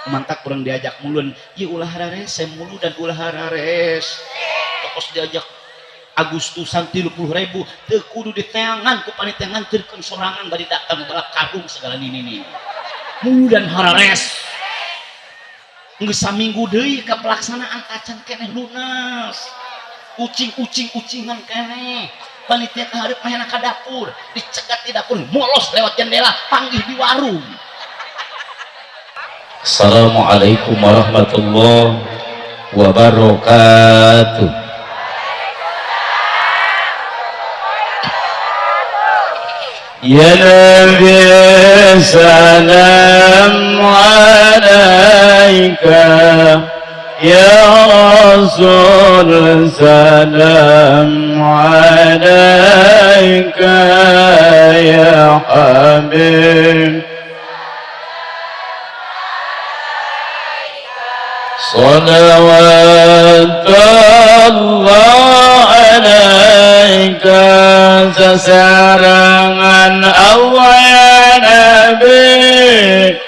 Mantak kurang diajak mulun ieu ulah hararese muludan ulah harares. Tokos diajak Agustusan 30.000 teu kudu diteangan ku panitia nganterkeun sorangan bari datang balap karung segala nini-nini. Muludan harares. Geus saminggu deui ka pelaksanaan acan keneh lunas. Ucing-ucing-ucingan keneh. Panitia ka hareup mahena ka dapur, dicegat di dapur, molos lewat jendela, panggih di warung. Assalamualaikum warahmatullahi wabarakatuh. Ya Nabi salam alaika, ya Rasul salam alaika, ya Habib salawat Allah alaika, sesarangan Allah ya Nabi,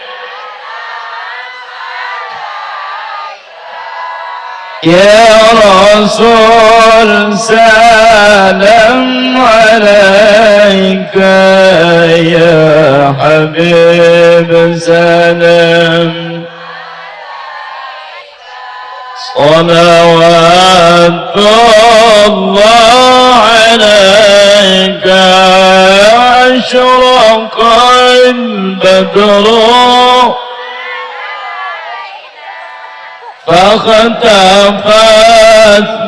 ya Rasul salam alaika, ya Habib salam salawat Allah alaika, asyraqal badru فاختفت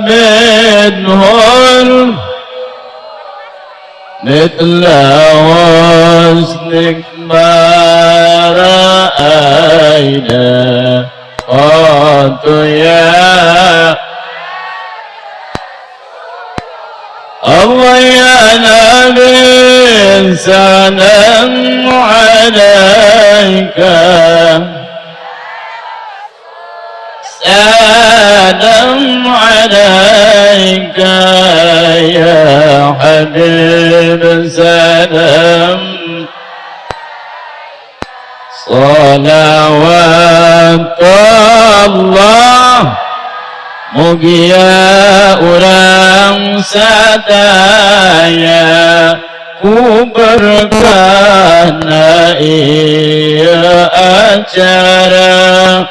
منه مثل حسنك ما رأينا قط يا الله يا نبي سلام عليك، سلام عليك يا حبيب سلام salawat Allah mugia urang sadaya ku berkahna ieu acara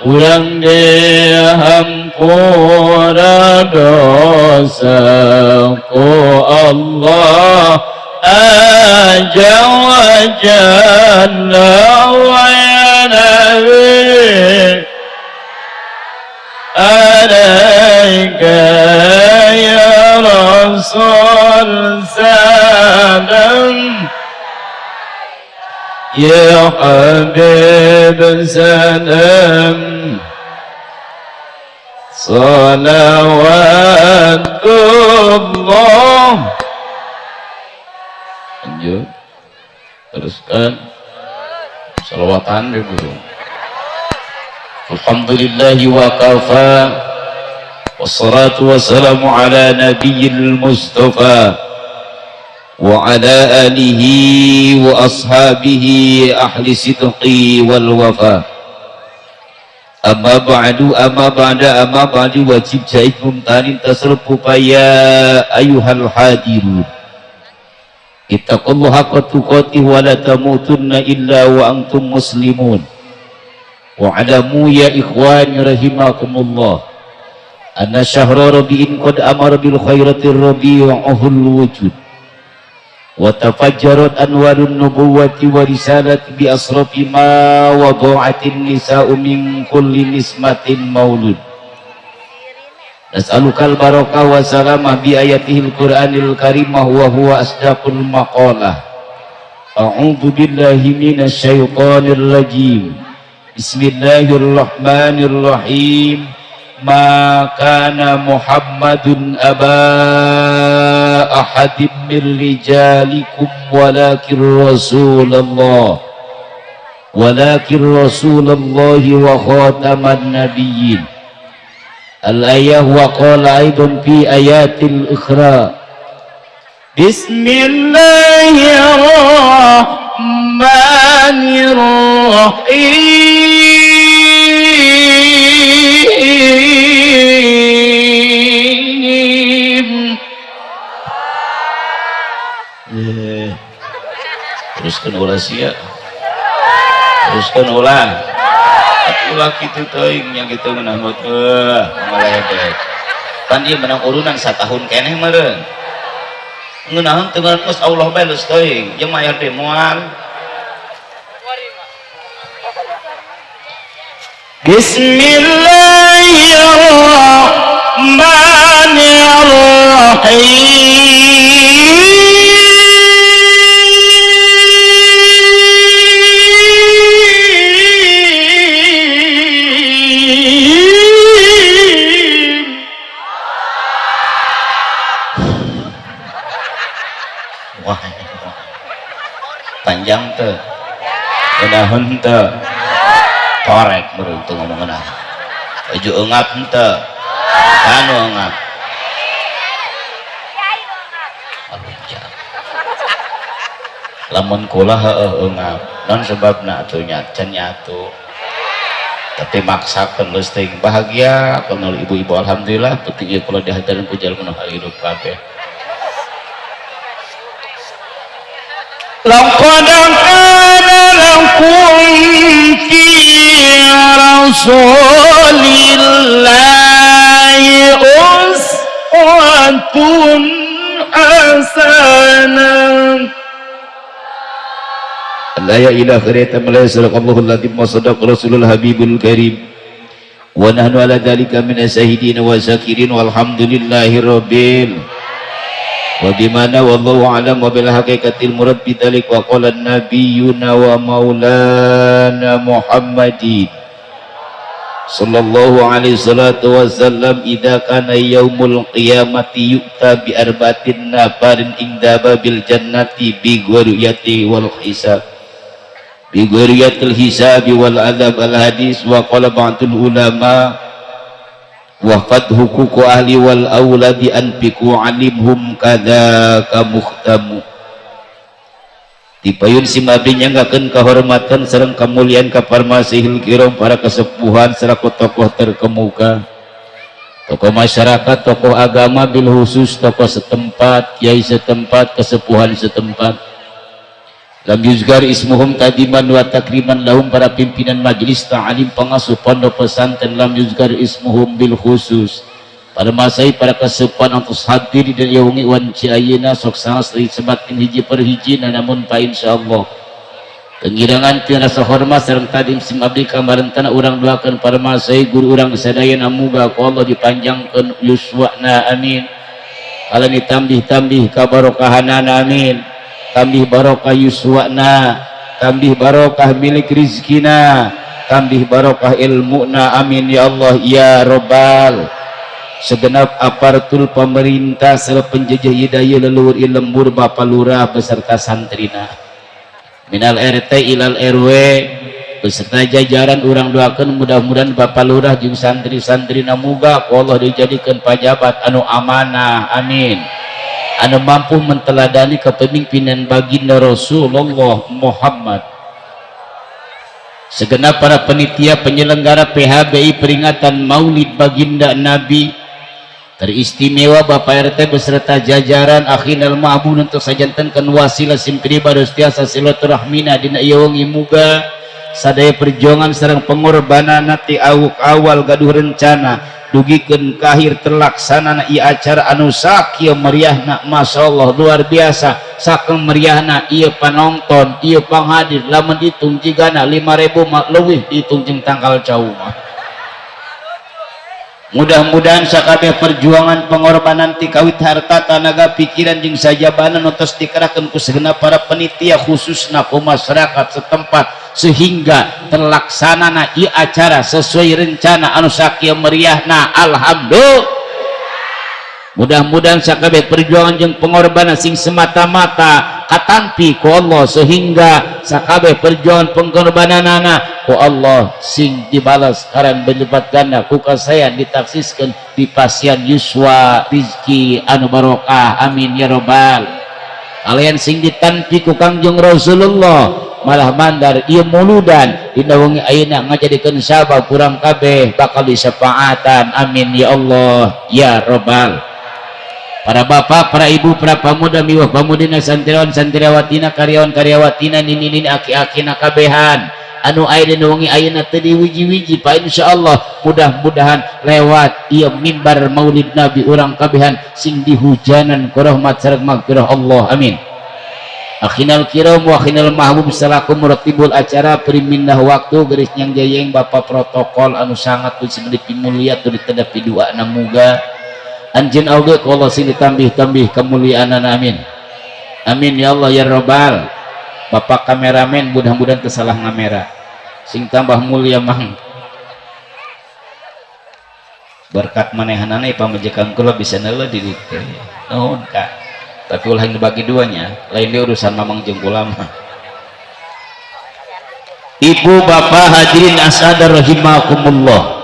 urang dihampura dosa ku Allah aja wa jalla wa ya Nabi alaika ya Rasul salam ya Habib salam salawatullah. Lanjut teruskan salawatan ibu. Alhamdulillahi wa kafa wassalatu wassalamu ala nabiyil mustafa wa ala alihi wa ashabihi ahli sidqi wal wafa. Amma ba'du, amma ba'da, amma ba'du, wajib jahid mumtanin tasarruf upaya ayuhal hadirun. Ittaqullaha haqqa tuqatih wa la tamutunna illa wa antum muslimun. Wa'lamu ya ikhwani rahimakumullah anna syahra rabi'in qad amara bil khairatir rabi'uhul wujud wa tafajjarat anwarun nubuwati wa risalati bi asrafi ma wada'atin nisa'u min kulli nismatin maulud. Nas'alukal barakah wa salamah bi ayatihil qur'anil karimah wa huwa asdaqul maqalah. A'udzu billahi minasyaitonir rajim. Bismillahirrahmanirrahim. Ma kana Muhammadun aba ahadim min rijalikum walakin Rasulullah walakin Rasulullah wa khataman nabiyyin. Al-ayah wa qala aidan fi ayatil ukhra. Bismillahirrahmanirrahim. Teruskeun ulah sia. Teruskeun ulah. Ulah kitu teuing nya kitu ngeunah mah teu ngaledek. Pan ieu menang urunan satahun keneh meureun. Ngeunaheun teu geus Allah bae geus teuing, jeung mayar deui moal. Bismillahirrahmanirrahim. Wah, panjang teu, ngeunaheun teu, torek meureun teu ngomong ngeunah. Baju eungap henteu, anu eungap. Lamun kula heueuh eungap, naon sebabna atuh nya can nyatu. Tapi maksakeun geus teuing bahagia kenal ibu-ibu alhamdulillah penting ieu kula dihadiran ku jalma nu hidup kabeh. Laqad kana lakum fi rasulillahi uswatun hasanah. La ya ila khairat la sadaqallahu alazim wa sadaqa rasulul habibul karim wa nahnu ala dzalika minasy syahidin wa syakirin walhamdulillahi rabbil wa bimana wallahu a'lam wa bil haqiqatil murad bidzalik wa qala nabiyyuna wa maulana Muhammadin sallallahu alaihi salatu wasallam idza kana yaumul qiyamati yu'ta bi arbatin nafarin inda babil jannati bi ghuriyati wal hisab bi ghuriyatil hisabi wal adab al hadis wa qala ba'dul ulama wa qad huququ ahli wal auladi anfiqu alimhum kadzaka mukhtamu. Dipayun sim abdi nyanggakeun kahormatan sareng kamuliaan ka parmasihil kiram para kesepuhan selaku tokoh terkemuka, tokoh masyarakat, tokoh agama bil khusus tokoh setempat, kiai setempat, kesepuhan setempat. Lam yuzgar ismuhum tadiman wa takriman lahum para pimpinan majelis ta'alim pengasuh pondok pesantren lam yuzgar ismuhum bil khusus. Pada masai para kesepuhan untuk hadir dan yaungi wanci ayeuna sok sangas disebatkeun hiji per hiji namun pa insyaallah pengirangan tina rasa hormat sareng tadim sim abdi kamarentana urang doakeun para masai guru urang sadayana muga ku Allah dipanjangkeun yuswana amin. Alami tambih-tambih kabarokahanana amin. Tambih barokah yuswana, tambih barokah milik rizkina, tambih barokah ilmuna amin ya Allah ya robbal. Segenap aparatur pemerintah serta penjajah hidayah leluhur lembur bapa lurah beserta santrina minal RT ilal RW beserta jajaran urang doakeun mudah-mudahan bapa lurah jeung santri-santrina muga ku Allah dijadikeun pajabat anu amanah amin, anu mampu menteladani kepemimpinan baginda Rasulullah Muhammad. Segenap para penitia penyelenggara PHBI peringatan Maulid Baginda Nabi teristimewa Bapak RT beserta jajaran akhinal ma'bun untuk sajantenkeun wasilah sim pribadi tiasa silaturahmina dina ieu wengi muga sadaya perjuangan sareng pengorbanan ti awuk awal gaduh rencana dugikeun ka akhir terlaksana ieu acara anu sakieu meriahna masyaallah luar biasa saking meriahna ieu panonton ieu panghadir lamun ditung jigana 5000 mah leuwih ditung jeung tangkal cau mah. Mudah-mudahan sakabeh perjuangan pengorbanan ti kawit harta tanaga pikiran jeung sajabana nu tos dikerahkeun ku segenap para penitia khususna ku masyarakat setempat sehingga terlaksanana ieu acara sesuai rencana anu sakieu meriahna alhamdulillah. Mudah-mudahan sakabeh perjuangan jeung pengorbanan sing semata-mata katampi ku Allah sehingga sakabeh perjuangan pengorbananana ku Allah sing dibalas karan berlipat ganda ku kasayan ditaksiskeun di pasian yuswa rizki anu barokah amin ya robbal. Kalian sing ditampi ku Kangjeng Rasulullah malah mandar ieu muludan dina wengi ayeuna ngajadikeun sabab kurang kabeh bakal disapaatan amin ya Allah ya robbal. Para bapak, para ibu, para pamuda miwah pamudina, santriawan santriawatina, karyawan karyawatina, nini-nini, aki-akina kabehan anu aya dina wengi ayeuna teu diwiji-wiji, Pak, insyaallah mudah-mudahan lewat ieu mimbar Maulid Nabi urang kabehan sing dihujanan ku rahmat sareng magfirah Allah, amin. Akhinal kiram wa akhinal mahbub, selaku muratibul acara primindah waktu geris nyang jayeng bapak protokol anu sangat mulia tu ditedapi dua namuga anjeun oge ku Allah sing ditambih-tambih kemuliaan, amin, amin ya Allah ya robbal. Bapak kameramen, mudah-mudahan kesalah ngamera, sing tambah mulia mang, berkat manehanana pamajikan kula bisa neuleuh di dieu. Nuhun, Kak, tapi ulah dibagi duanya, lain di urusan mamang jeung kula mah. Ibu bapak hadirin asada rahimakumullah,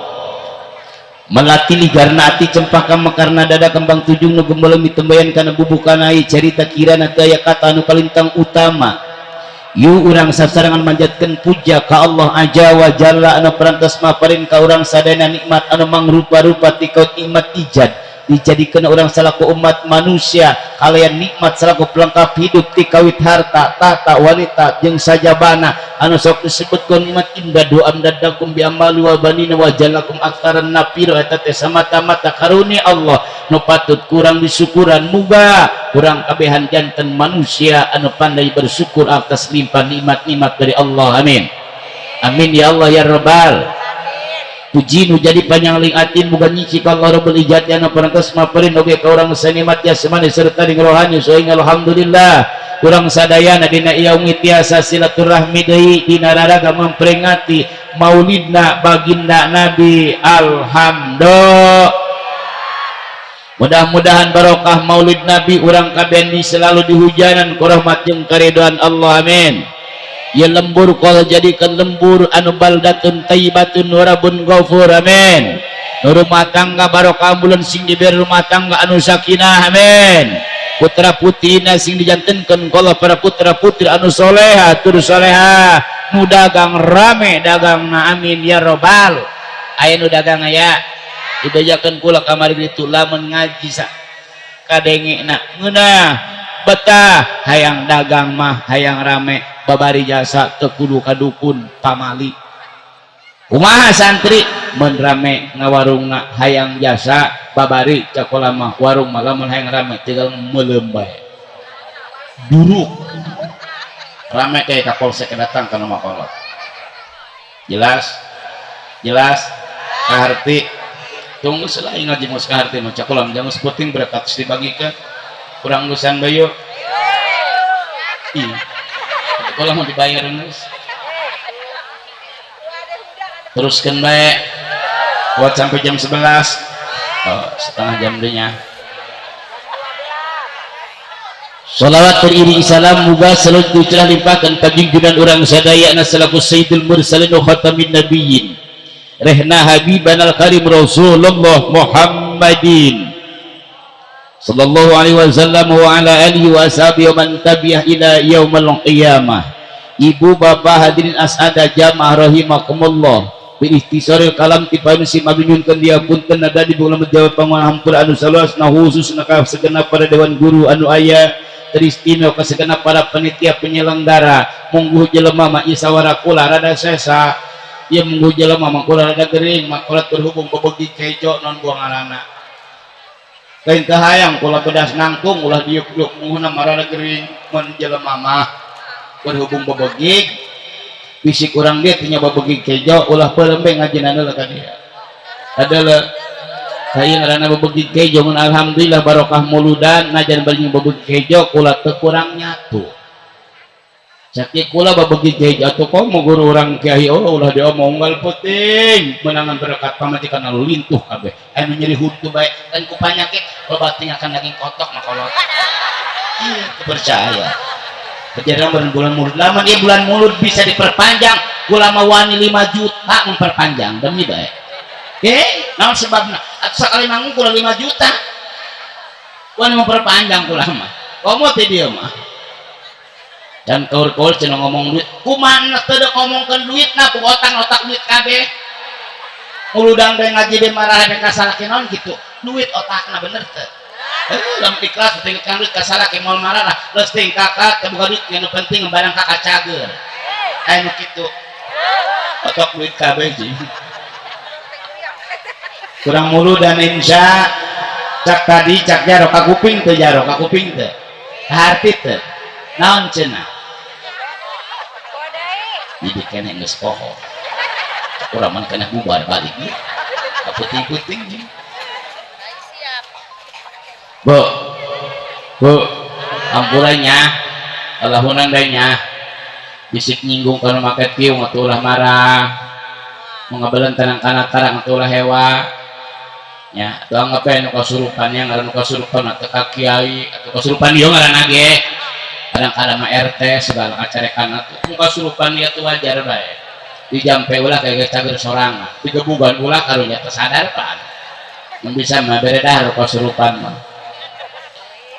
melati ligarna ati, cempaka mekarna dada, kembang tujung nu gembolong mitembayan kana bubukanai carita kirana teu aya kata anu kalintang utama. Yu urang sasarengan manjatkeun puja ka Allah aja wa jalla anu perantos maparin ka urang sadayana nikmat anu mangrupa-rupa, tikaut nikmat ijad dijadikan orang selaku umat manusia, kalian nikmat selaku pelengkap hidup tikawit harta, tata, wanita jeung sajabana anu sok disebutkeun nikmat imdadu amdadakum bi amali wa banina wa jalakum aktsaran nafira. Eta teh samata-mata karunia Allah nu patut kurang disyukuran. Muga kurang kabehan janten manusia anu pandai bersyukur atas limpah nikmat-nikmat dari Allah, amin, amin ya Allah ya rabbal. Puji nu jadi panyangling atin muga nyici ka Allah Rabbul Ijati anu parantos maparin oge ka urang sanimat jasmani serta ring rohani, sehingga alhamdulillah urang sadayana dina ieu wengi tiasa silaturahmi deui dina raraga memperingati Maulidna baginda Nabi. Alhamdulillah, mudah-mudahan barokah Maulid Nabi urang kabeh selalu dihujanan ku rahmat jeung karidhoan Allah, amin. Ya lembur kalau jadikan lembur anu baldatun thayyibatun wa rabbun ghafur, amin. Nu rumah tangga, barokah bulan sing diberi rumah tangga anu sakinah, amin. Putra putrina sing dijantenkeun kala para putra putri anu soleha tur soleha. Nu dagang rame dagangna, amin ya robbal. Aya nu dagang aya dibejakeun kula kamari ditu, lamun ngaji sa kadenge na ngeunah betah hayang dagang mah, hayang rame babari jasa teu kudu ka dukun pamali. Kumaha santri mun rame ngawarungna? Hayang jasa babari cakola mah warung mah lamun hayang rame tinggal meuleum bae, duruk rame kayak ka polsek datang kana makolot. Jelas, jelas kaharti. Tunggu selain ngaji mus kaharti mah cakola jangan seputing berkat dibagikan kurang urusan bayo. Iya, kalau mau dibayar geus teruskan baik buat sampai jam 11. Oh, setengah jam nya. Salawat teriring salam muga selalu curah limpahkan ka junjunan urang sadayana selaku sayyidul mursalin wa khatamin nabiyyin, rehna habiban al karim Rasulullah Muhammadin sallallahu alaihi wasallam wa ala alihi wa ashabihi wa man tabi'ah ila yaumil qiyamah. Ibu bapak hadirin asada jamaah rahimakumullah, bi ikhtisaril kalam tipayun sim abdi nyunkeun dia punten nada di bulan menjawab pangahampura anu saluasna, khususna ka segenap para dewan guru anu aya teristimewa, ka segenap para panitia penyelenggara. Mungguh jelema mah isawara kula rada sesa ieu, mungguh jelema mah kula rada gering makolat berhubung bebegi kejo non buang alana lain teu hayang kula pedas nangtung ulah diuk-diuk mungguhna marada gering. Mun jelema mah berhubung bebegig bisi kurang dia teu nyoba bebegig kejo ulah peuleum bae ngajinana ka dia adalah saya ngaranna bebegig kejo. Mun alhamdulillah barokah muludan najan bari bebegig kejo kula teu kurang nyatu. Sakit kula babegig kejo atuh komo guru urang kiai, oh ulah diomong unggal penting menangan berkat pamajikan anu lintuh kabeh anu nyeri huntu bae dan ku panyakit loba tinggalkan daging kotok mah kolot. Ih, percaya kejadian bulan mulut lama dia bulan mulut bisa diperpanjang, kula mah wani 5 juta memperpanjang demi bae. Oke, naon sebabna? Atuh sakali manggung kula 5 juta wani memperpanjang kula mah komo teh dia mah. Dan kaur-kaur cenah ngomong duit kumaha teu ngomongkeun duit na ku otak-otak duit kabeh muludang deui ngaji deui marah ka salaki naon gitu duit otakna bener teu. Lamun ikhlas tinggal duit ka salaki moal marah leus ting kakak teu boga duit, nu penting barang kakak cager. Aya nu kitu. Otok duit kabeh sih. Kurang mulu dan insya cak tadi cak jaro kakuping teu, jaro kakuping teu, harti teu, naon cenah jadi keneh geus poho. Urang mah keneh bubar balik kaputing-puting. Bu, bu, ampura nya, Allahunan deui nya, bisik nyinggung kana make kieu atuh ulah marah, mangabelen tenang kana karang atuh ulah hewa nya, atuh anggap bae nu kasurupan nya, ngaran nu kasurupan atau ka kiai atau kasurupan ieu ngaranna ge kadang-kadang mah RT segala kacarekan atuh nu kasurupan ieu tuh wajar bae dijampe, ulah kayak cager sorangan digebugan, ulah karunya tersadar pan bisa mah bere dahar kasurupan mah.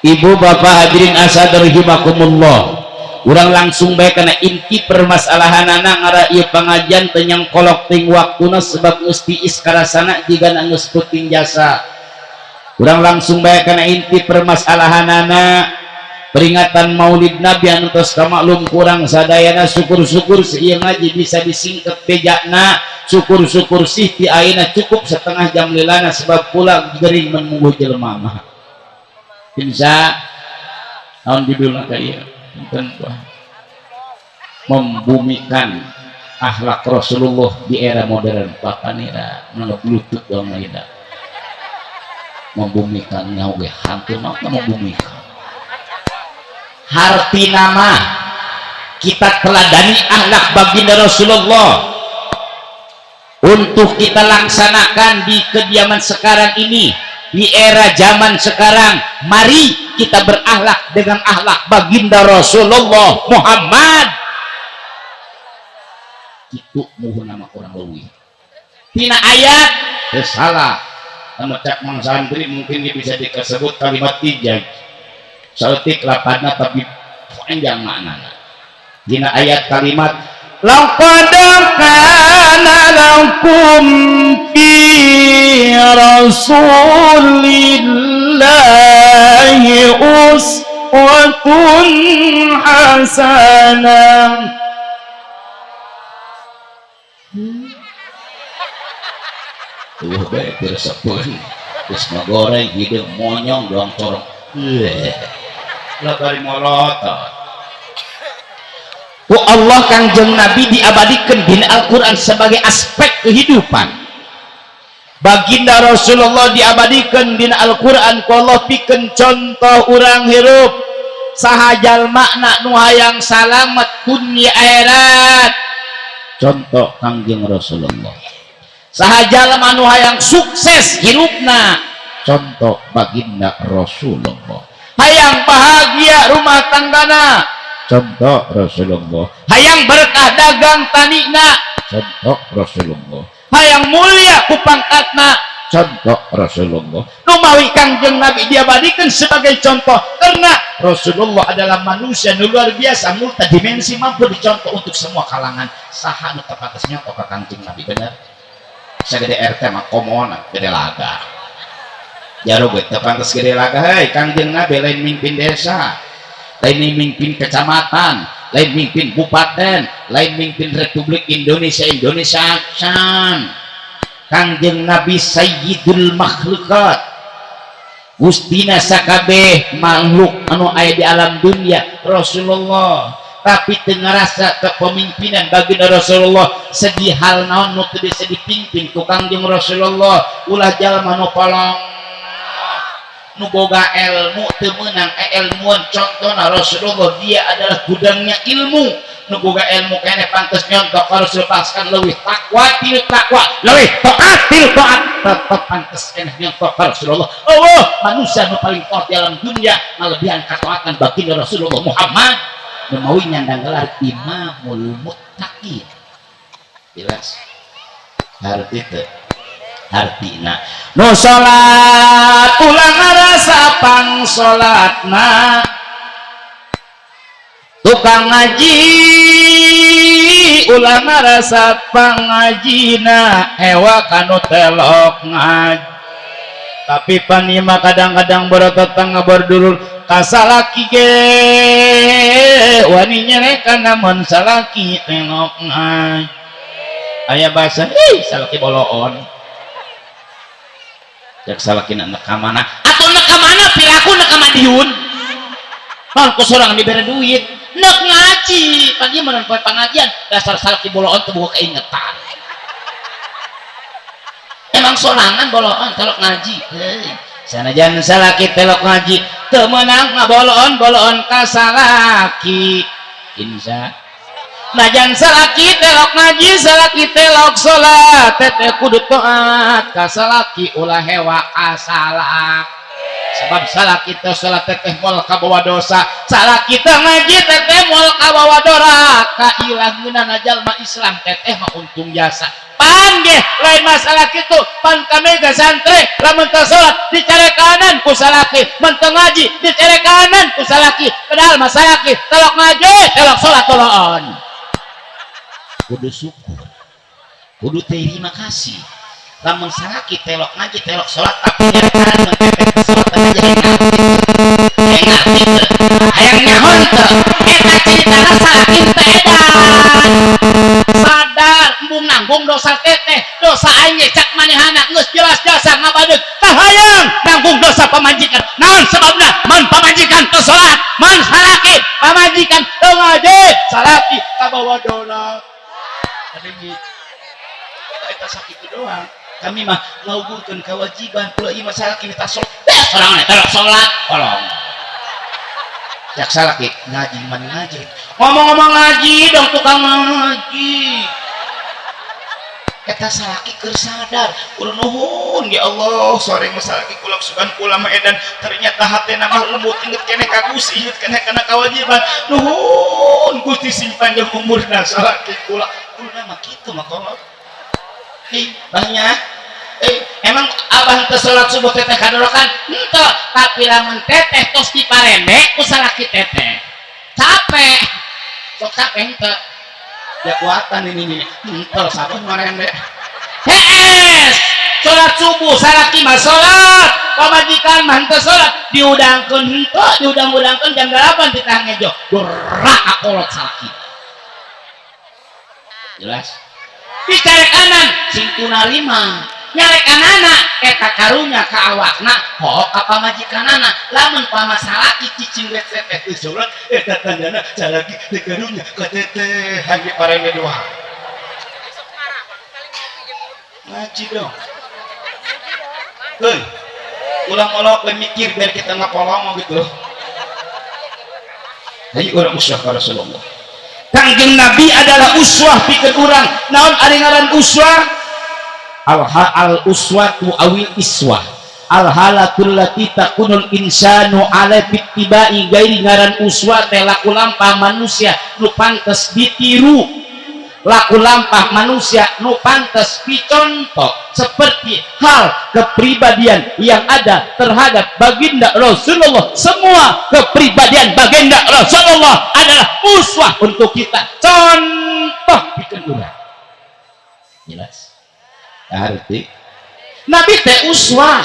Ibu bapak hadirin asad rahimakumullah, urang langsung bae kana inti permasalahan anak ngara ieu pengajian tenyang kolok ting waktuna sebab geus tiis karasana jiga geus puting jasa. Urang langsung bae kana inti permasalahan anak peringatan Maulid Nabi anu tos kamaklum kurang sadayana. Syukur-syukur seieu ngaji bisa disingkep bejakna, syukur-syukur sih ti ayeuna cukup setengah jam lilana sebab pula gering menunggu jelema mah. Insya naon judulna ka ieu? Membumikan akhlak Rasulullah di era modern. Bapak nira menganggap lutut dong nira membumikan nyawa ge hantu mah membumikan. Harti nama kita teladani akhlak baginda Rasulullah untuk kita laksanakan di kediaman sekarang ini, di era zaman sekarang. Mari kita berakhlak dengan akhlak baginda Rasulullah Muhammad. Itu muhun nama kurang lebih tina ayat salah nama cak mang santri, mungkin ini bisa disebut kalimat ijaz saeutik lapadna tapi panjang maknana. Dina ayat kalimat laqad kana lakum fi rasulillahi uswatun hasanah. Tuh bae diresepeun geus ngagoreng hideung monyong doang corong. Lah bari molotot. Ku Allah Kangjeng Nabi diabadikan dina Al-Quran sebagai aspek kehidupan. Baginda Rasulullah diabadikan dina Al-Quran ku Allah pikeun contoh urang hirup. Saha jalma nu hayang salamet dunia akhirat, contoh Kangjeng Rasulullah. Saha jalma nu hayang sukses hirupna, contoh baginda Rasulullah. Hayang bahagia rumah tanggana, contoh Rasulullah. Hayang berkah dagang tanina, contoh Rasulullah. Hayang mulia ku pangkatna, contoh Rasulullah. Numawi Kangjeng Nabi diabadikan sebagai contoh karena Rasulullah adalah manusia nu luar biasa, multidimensi, mampu dicontoh untuk semua kalangan. Saha nu teu pantes nyontoh ka Kangjeng Nabi? Bener, sagede RT mah komona gede laga, jaro gue teu pantes gede laga. Hei, Kangjeng Nabi lain mimpin desa, lain mimpin kecamatan, lain mimpin bupaten, lain mimpin Republik Indonesia, Indonesia can. Kangjeng Nabi Sayyidul Makhlukat, Gustina sakabeh makhluk anu aya di alam dunia Rasulullah, tapi teu ngarasa kepemimpinan baginda Rasulullah. Sedih hal naon nu teu bisa dipimpin ku Kangjeng Rasulullah? Ulah jalma nu polong, nu boga ilmu teu meunang ilmuan. Contohna Rasulullah, dia adalah gudangnya ilmu. Nu boga ilmu keneh pantes nyontoh ka Rasul, paskan leuwih takwa til takwa, leuwih taat til taat, tetep pantes keneh nyontoh ka Rasulullah. Allah manusia nu paling kuat di alam dunia ngalebihan ketaatan baginda Rasulullah Muhammad, nu mawi nyandang gelar Imamul Muttaqin. Jelas harti teu hartina? Nu salat ulah ngarasa pang salatna, tukang ngaji ulah ngarasa pangajina, hewa kanu telok ngaji. Tapi pan ieu mah kadang-kadang boro tetangga berdulur ka salaki ge wani nyarekan, namun salaki tengok ngaji aya bahasa, "Ih, salaki boloon." Cek salaki, "Nek ka mana atuh? Nek ka mana piraku nek ka Madiun?" Naon ku sorangan dibere duit nek ngaji? Pan ieu mah poe pengajian. Dasar salaki boloon, teu boga keingetan. Emang sorangan boloon telok ngaji. Heuy, sanajan salaki telok ngaji, teu meunang ngaboloon boloon ka salaki. Insya najan salaki telok ngaji, salaki telok salat, teteh kudu taat ka salaki, ulah hewa ka salak, sebab salaki teu salat, teteh moal kabawa dosa. Salaki teu ngaji, teteh moal kabawa doraka. Ilangeunana jalma Islam, teteh mah untung jasa. Pan ge lain masalah kitu, pan kami ge santri, lamun teu salat dicarekanan ku salaki, mun teu ngaji dicarekanan ku salaki, padahal mah salaki telok ngaji, telok salat toloon. Kudu syukur, kudu terima kasih lamun salaki telok ngaji, telok salat, tapi nyarekanan mun teteh teu salat aja. Hayang ngarti teu? Hayang nyaho teu? Eta ceritana salaki teu edan sadar embung nanggung dosa teteh, dosa aing ge. Cak manehana geus jelas jasa ngabadeug, kahayang nanggung dosa pamajikan. Naon sebabna? Mun pamajikan teu salat, mun salaki pamajikan teu ngaji, salaki kabawa dosa. Eta sakitu doang. Kami mah ngagugurkeun kewajiban. Ulah ieu mah salaki minta salat, eh, sorangan eta salat tolong. Cak salaki, "Ngaji man ngaji." Ngomong-ngomong ngaji dong, tukang ngaji. Eta salaki keur sadar. Kula nuhun ya Allah, sore mah salaki kula sugan kula mah edan, ternyata hatena mah lembut, inget keneh ka Gusti, inget keneh kana kewajiban. Nuhun Gusti, sing panjang umurna salaki kula. Kula mah kitu mah kolot. Eh, banyak. Eh, emang abah teu salat subuh teteh kadorokan? Henteu, tapi lamun teteh tos diparende ku salaki teteh. Capek. Sok capek henteu? Ya kuatan ini nih. Henteu sabun marende. Hees, salat subuh salaki mah salat, pamajikan mah henteu salat, diudangkeun henteu, diudang-udangkeun jam 8 ditah ngejo. Doraka kolot salaki. Jelas? Dicarekanan sing tunarima, nyarekanana eta karunya ka awakna, ho ka pamajikanana. Lamun pamasalaki cicing rek teteh teu salat, eta tandana salaki teu karunya ka teteh, hanya parene doang. Ngaji dong. Hei, ulang olok we mikir biar kita nggak polong gitu. Ayo urang uswah ka Rasulullah. Kangjeng Nabi adalah uswah pikeun urang. Naon ari ngaran uswah? Al al uswatu awil iswah al halatul lati takunul insanu ala bittibai gairi. Ngaran uswah teh laku lampah manusia nu pantes ditiru, laku lampah manusia nu pantes dicontoh, seperti hal kepribadian yang ada terhadap baginda Rasulullah. Semua kepribadian baginda Rasulullah adalah uswah untuk kita, contoh bikin urang. Jelas arti Nabi teh uswah,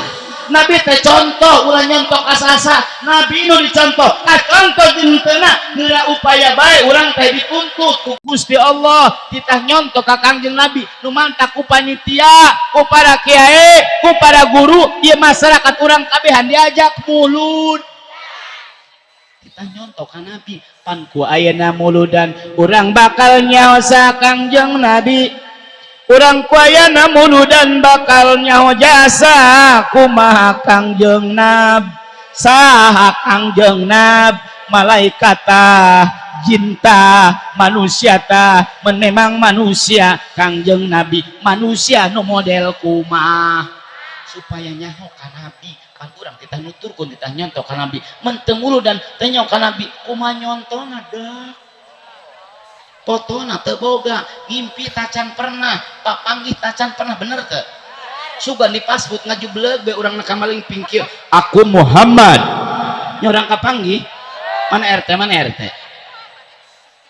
Nabi teh contoh. Ulah nyontok asa-asa, Nabi nu dicontoh. Ah, contoh jentena heula upaya bae. Urang teh dituntut ku Gusti Allah titah nyontok ka Kangjeng Nabi. Nu mantak ku panitia, ku para kiai, ku para guru, ieu masyarakat urang kabehan diajak mulud. Kita nyontok ka Nabi. Pan ku ayeuna muludan, urang bakal nyaho sa Kangjeng Nabi. Urang ku ayana muludan bakal nyaho jasa kumaha Kangjeng Nab, saha Kangjeng Nab, malaikat tah, jin tah, manusia tah. Memang manusia Kangjeng Nabi manusia nu model kumaha supaya nyaho ka Nabi. Kan urang kita nuturkeun kita nyontok ka Nabi. Mun teu muludan teu nyaho ka Nabi, kumaha nyontona? Dah fotona teu boga, ngimpi tacan pernah, papanggih tacan pernah. Bener teu? Sugan di pasbut ngajubleug be urang ka maling pingkir, "Aku Muhammad." Nya urang kapanggih. Mana RT? Mana RT?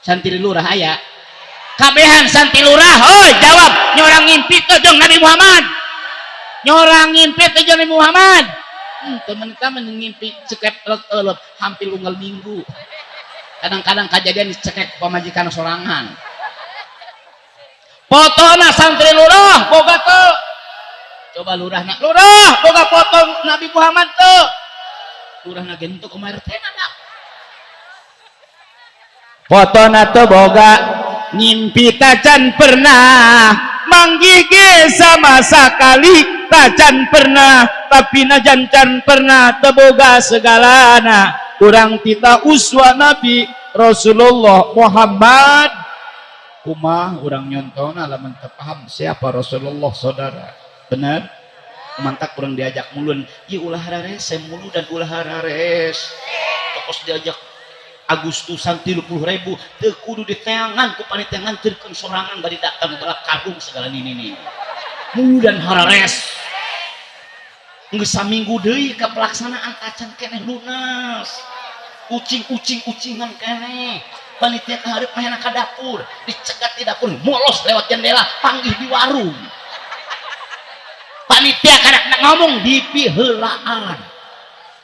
Santri lurah aya? Kabehan santri lurah, hoi, jawab. Nya urang ngimpi teu jeung Nabi Muhammad? Nyorang ngimpi teh Nabi Muhammad. Temen-temen ngimpi cekek elep-elep hampir unggal minggu. Kadang-kadang kejadian dicekek pamajikan sorangan. Fotona santri lurah boga teu? Coba lurahna, lurah boga foto Nabi Muhammad teu? Lurahna ge henteu kumaha RT na. Fotona teu boga, ngimpi tacan pernah, manggih ge sama sekali tacan pernah, tapi najan can pernah teu boga segalana, urang tita uswa Nabi Rasulullah Muhammad. Kumaha urang nyontona lamun teu paham siapa Rasulullah, saudara? Bener? Mantak kurang diajak mulun, ieu ulah hararese mulu dan ulah harares. Tokos diajak Agustusan 30.000 teu kudu diteangan ku panitia, nganterkeun sorangan bari datang balap karung segala nini nih mulu dan harares. Geus saminggu deui ka pelaksanaan tacan keneh lunas, ucing-ucing ucingan keneh. Panitia ka hareup mahena ka dapur, dicegat di dapur, molos lewat jendela, panggih di warung. Panitia karak ngomong dipiheulaan,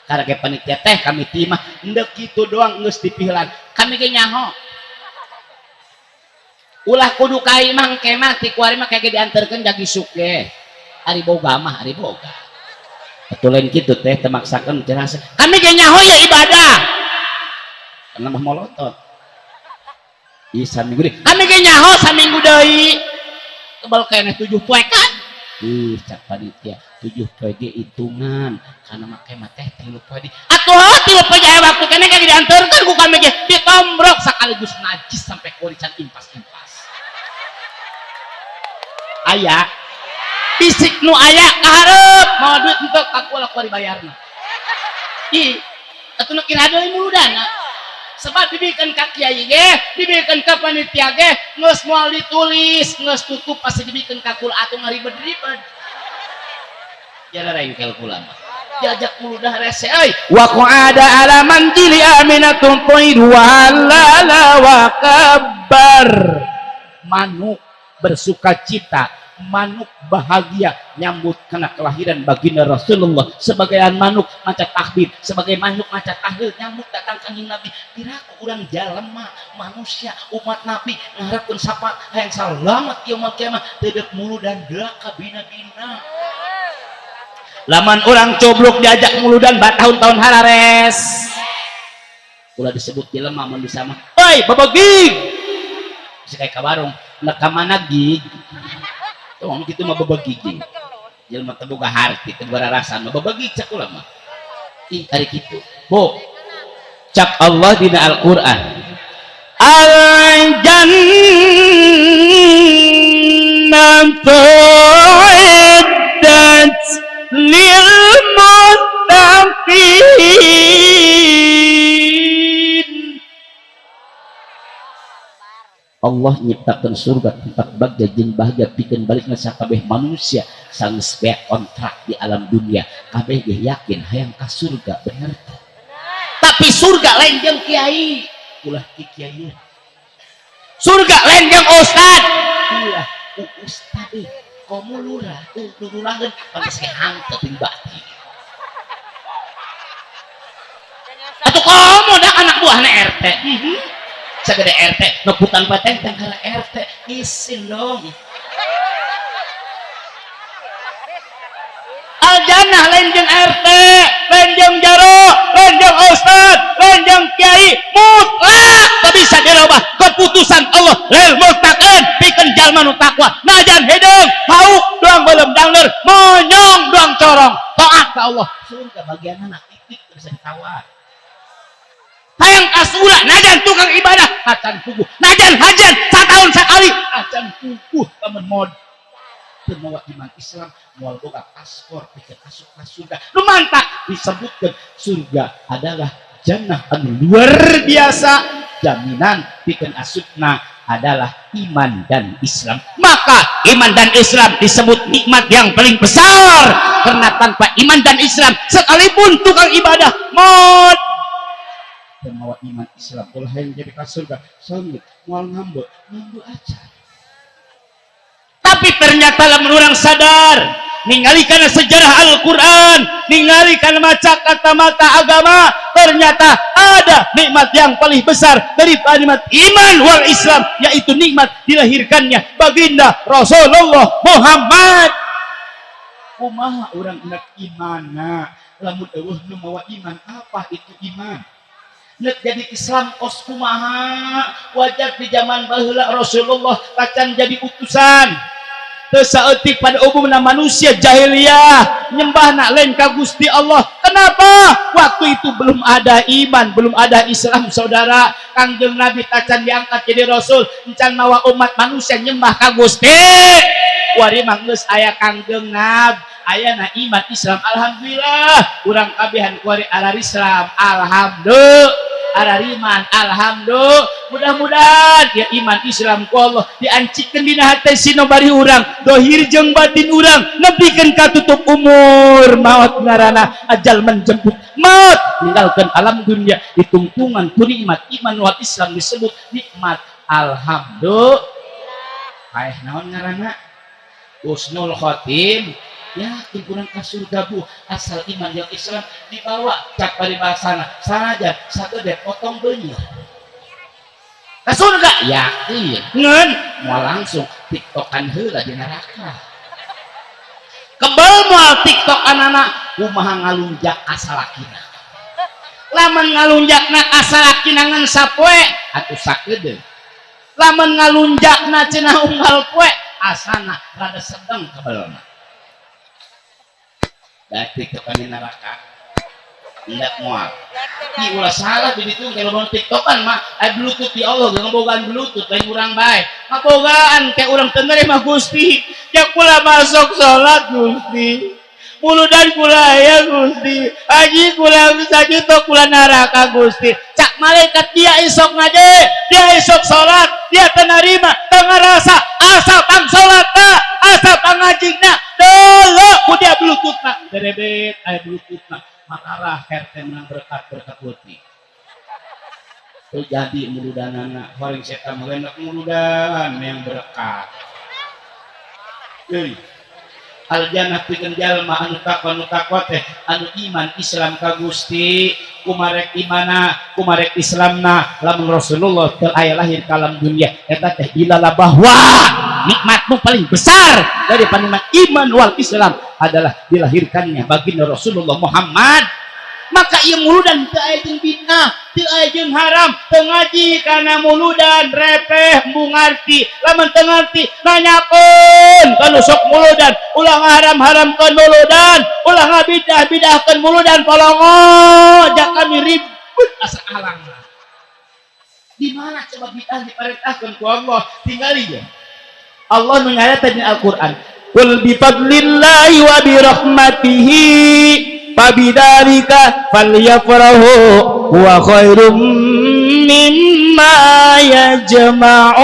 karena panitia teh kami timah ndek kitu doang geus dipiheulaan. Kami ge nyaho ulah kudu ka imah kemah ti kuari mah kayak diantarkeun jagi isuk ge ari boga mah ari boga atuh. Lain kitu teh, teu maksakeun cenah. Kami ge nyaho ya ibadah karena mah molotot. Ih, saminggu deui kami ge nyaho, saminggu deui kebal keneh 7 poe kan. Ih, cak panitia 7 poe ge hitungan karena make mah teh 3 poe di atuh 3 poe aya waktu keneh ge diantarkeun ku kami ge ditombrok sekaligus najis sampai kurican impas-impas. Aya fisik nu aya kaharep mau duit untuk aku lah kuari bayarna. Ih, atuh nu kira deui muludana sebab dibikeun ka kiai ge, dibikeun ka panitia ge, geus moal ditulis, geus tutup pasti dibikeun ka kula atuh ngaribet-ribet. Jara rengkel kula mah diajak muludah rese euy. Wa qa'ada ala manjili aminatun thayru wa halala wa kabbar. Manuk bersuka cita, manuk bahagia nyambut karena kelahiran baginda Rasulullah. Sebagian manuk maca takbir, sebagai manuk maca tahlil nyambut datang Kanjeng Nabi. Piraku urang jalema manusia umat Nabi ngarepkeun sapa hayang salamat yaumul kiamah teu muludan ka bina-bina. Lamun orang coblok diajak muludan tahun-tahun harares, ulah disebut jelema mun bisa mah. Oi, babagig bisa kayak ka warung nek ka mana gig. Tuh gitu mah babagig, jelema teu boga harti, teu boga rasa mah babagig cak ulah mah. Ih, ari kitu, Bu. Cak Allah dina Al-Qur'an, Al jannatu uiddat lil muttaqin. Allah nyiptakan surga tempat bagja jeung bahagia pikeun balikna sakabeh manusia sanggeus beak kontrak di alam dunia. Kabeh ge yakin hayang ka surga, bener teu? Tapi surga lain jeung kiai, ulah ki kiai. Surga lain jeung ustad, ulah ku ustad. Euy, komo lurah euy, luraheun pantes ge hanteu ting bati atuh. Komo dah anak buahna RT. Sagede RT neputan pateng karena RT isin dong. Aljannah lain jeung RT, lain jeung jaro, lain jeung ustad, lain jeung kiai. Mutlak teu bisa dirubah keputusan Allah lil muttaqin, pikeun jalma nu takwa. Najan hideung hauk doang belum dangder monyong doang corong taat ka Allah, surga bagian anak titik teu bisa ditawar. Hayang kasura najan tukang ibadah acan puguh, najan hajan satahun sekali acan puguh. Lamun mod teu mawa iman Islam moal boga paspor pikeun asup ka surga. Nu mantak disebutkeun surga adalah jannah anu luar biasa, jaminan pikeun asupna adalah iman dan Islam. Maka iman dan Islam disebut nikmat yang paling besar karena tanpa iman dan Islam sekalipun tukang ibadah mod teu mawa iman Islam ulah hayang jadi ka surga. Sanggup moal ngambek ngambek aja. Tapi ternyata lamun orang sadar Ningali kana sejarah Al-Quran, ningali kana maca kata mata agama, ternyata ada nikmat yang paling besar daripada nikmat iman wal Islam, yaitu nikmat dilahirkannya baginda Rasulullah Muhammad. Kumaha urang enak imana lamun euweuh nu mawa iman? Apa itu iman? Nek jadi Islam kos kumaha? Wajar di zaman baheula Rasulullah tacan jadi utusan, teu saeutik pada umumna manusia jahiliyah nyembah lain ka Gusti Allah. Kenapa? Waktu itu belum ada iman, belum ada Islam, saudara. Kangjeng Nabi tacan diangkat jadi rasul, encan mawa umat manusia nyembah ka Gusti. Kuari mah geus aya Kangjeng Nabi, ayana iman Islam. Alhamdulillah, urang kabehan kuari alar Islam, alhamdulillah, arariman, alhamdulillah. Mudah-mudahan ya iman Islam ku Allah diancikeun dina hate sinobari urang, dohir jeung batin urang, nepikeun ka tutup umur maot. Ngaranna ajal menjemput maut, ninggalkeun alam dunia ditungtungan ku nikmat iman wal Islam, disebut nikmat alhamdulillah. Paeh naon ngaranna? Husnul khotim. Yakin kurang ka surga, Bu, asal iman yang Islam dibawa cak paribasana sanajan sagede potong beuneur ka surga, yakin. Ngan moal langsung, tiktokan heula di neraka. Kebel moal tiktok anak? Kumaha ngalunjak asalakina? Lamun ngalunjakna asalakina ngan sapoe atuh sakedeung, lamun ngalunjakna cenah unggal poe asana rada sedeng kebelna. Da tiktokan di neraka enggak moal. Ih, ulah salah di ditu kalau mau tiktokan mah aya bluetooth di Allah ge ngebogaan bluetooth, lain urang bae ngabogaan. Kayak urang teu mah, Gusti, ya kula masuk salat, Gusti, muludan kula ya Gusti, haji kula bisa juto kula neraka, Gusti. Cak malaikat, dia isok ngaji, dia isok salat, dia tenarima teu ngarasa, asa pang salatna, asa pangajingna dulu ku dia bluetoothna berebet aya bluetoothna makarah RT menang berkat berkat putih. Terjadi muludanana horeng setan melenak muludan yang berkat. Euy, aljannah pikeun jalma anu takwa, anu takwa teh anu iman Islam ka Gusti. Kumarek imana, kumarek Islamna lamun Rasulullah teu aya lahir ka alam dunia? Eta teh ilala bahwa nikmat nu paling besar dari nikmat iman wal Islam adalah dilahirkannya baginda Rasulullah Muhammad. Maka ieu muludan teu aya jeung bid'ah, teu aya jeung haram. Teu ngaji kana muludan repeh, embung ngarti. Lamun teu ngarti, nanyakeun ka nu sok muludan. Ulah ngaharam-haramkeun muludan, ulah ngabidah-bidahkeun muludan. Polongo jak kami ribut asa alang. Di mana coba bid'ah diperintahkeun ku Allah? Tinggali je Allah nu nyarita di Al-Qur'an, "Qul bi fadlillahi wa bi rahmatihi fabidzalika falyafrahu huwa khairum mimma yajma'un."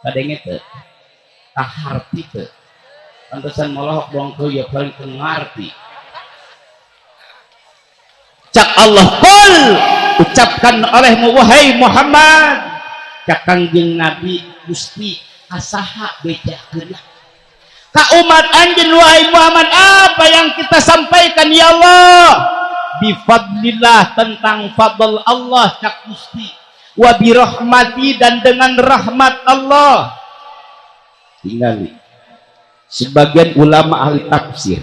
Kadenge teu? Kaharti teu? Pantesan molohok doang teu ya, paling teu ngarti. Cak Allah, "Qul," ucapkan olehmu wahai Muhammad. Cak Kangjeng Nabi, "Gusti, asaha bejakeunna?" Ka umat anjeun wahai Muhammad. Apa yang kita sampaikan, ya Allah? Bifadlillah, tentang fadl Allah, cak Gusti, wa birahmati, dan dengan rahmat Allah. Tinggali sebagian ulama ahli tafsir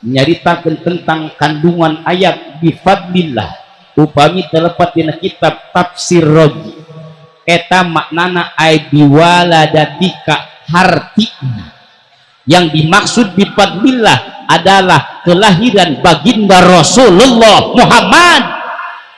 nyaritakan tentang kandungan ayat bifadlillah, upami terlepat dina kitab tafsir Rozi, eta maknana ay biwaladatika, hartina yang dimaksud bifadlillah adalah kelahiran baginda Rasulullah Muhammad.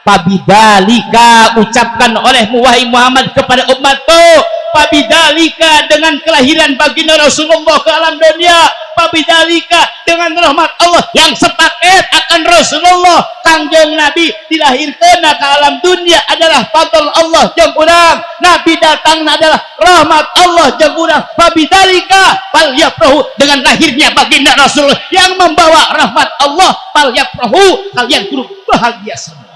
Fabidalika, ucapkan olehmu wahai Muhammad kepada umatku, fabidalika, dengan kelahiran baginda Rasulullah ke alam dunia, fabidalika, dengan rahmat Allah yang sepaket akan Rasulullah, Kangjeng Nabi dilahirkan ke alam dunia adalah fadl Allah jeung urang. Nabi datang adalah rahmat Allah jeung urang. Fabidalika falyafrahu, dengan lahirnya baginda Rasulullah yang membawa rahmat Allah, falyafrahu, kalian kudu bahagia semua.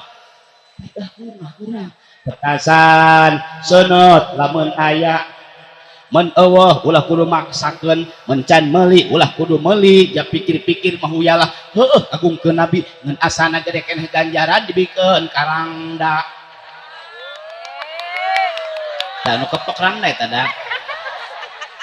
Tidak kurang kurang petasan sunut lamun aya. Men eueuh ulah kudu maksakeun, mun can meuli ulah kudu meuli, ja pikir-pikir mah huyalah. Heueuh agungkeun Nabi ngan asana gede keneh ganjaran dibikeun ka rangda. Tah nu kepok rangda eta da.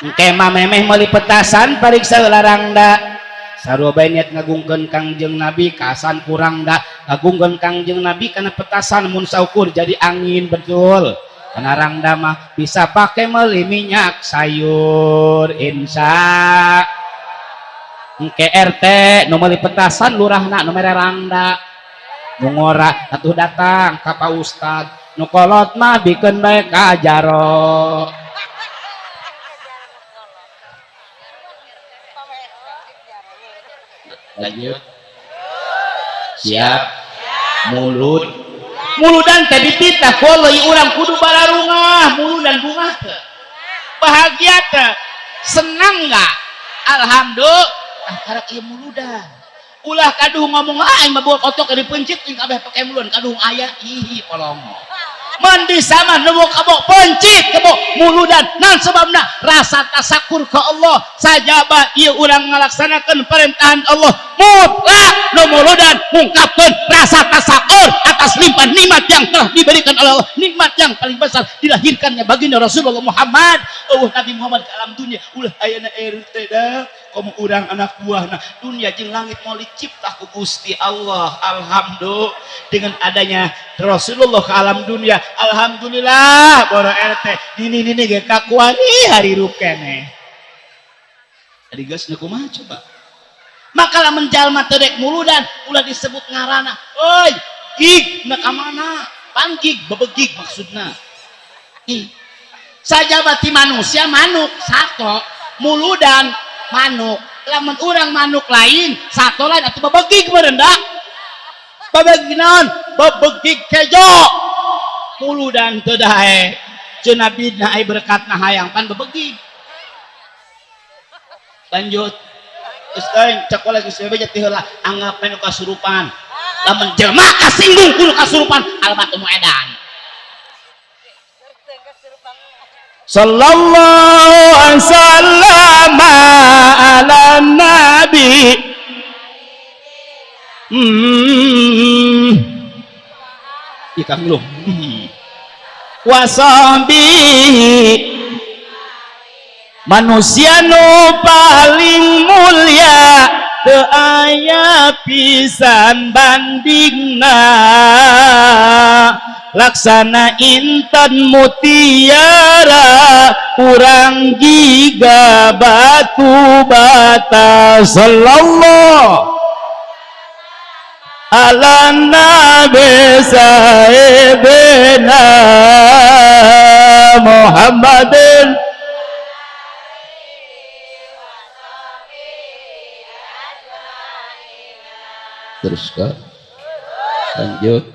Engke mah memeh meuli petasan pariksa heula rangda. Sarua bae niat ngagungkeun Kangjeng Nabi kasan kurang da ngagungkeun Kangjeng Nabi kana petasan mun saukur jadi angin betul. Kana rangda mah bisa pake meuli minyak sayur insya. Engke RT nu meuli petasan lurahna nu mere rangda. Nu ngora atuh datang ka Pak Ustad, nu kolot mah bikeun bae ka jaro. Lanjut. Siap. Mulut. Muludan teh dititah koloi urang kudu bararungah, muludan bungah teh. Bahagia teh. Senang enggak? Alhamdulillah. Ah karek ieu muludan. Ulah kaduh ngomong ah aing mah buak otok dipencit jeung kabeh pake muludan kaduh aya ih polongo. Mandi sama nemu kabok pencit kebok muludan nan sebabna rasa tasakur ke Allah sajaba ieu urang ngalaksanakeun perintah Allah mutlak nu muludan ngungkapkeun rasa tasakur atas limpahan nikmat yang telah diberikan oleh Allah, nikmat yang paling besar dilahirkannya baginda Rasulullah Muhammad. Eueuh Nabi Muhammad ke alam dunia ulah ayana RT da komo urang anak buahna dunia jeung langit mau dicipta ku Gusti Allah. Alhamdulillah dengan adanya Rasulullah ke alam dunia, alhamdulillah boro RT nini nini ge kakuari hari keneh. Tadi geus nu kumaha coba? Maka lamun jalma teu dek muludan ulah disebut ngaranna. Euy, gig na ka mana? Pan gig bebegig maksudna. Ih. Sajabati manusia manuk sato muludan manuk. Lamun urang manuk lain sato lain atuh bebegig meureun da. Bebegig naon? Bebegig kejo. Muludan teu dae. Ceun Nabi na ai berkatna hayang pan bebegig. Lanjut. Geus teuing cek lagi geus beja ti heula anggap nu kasurupan. Lamun jelema kasinggung kudu kasurupan albatu mu edan. Sallallahu alaihi wasallam ala nabi. Ikan lu. Wasahbihi manusia nu paling mulia teu aya pisan bandingna laksana intan mutiara urang giga batu bata. Sallallahu ala nabi sayyidina Muhammadin. Terus ke lanjut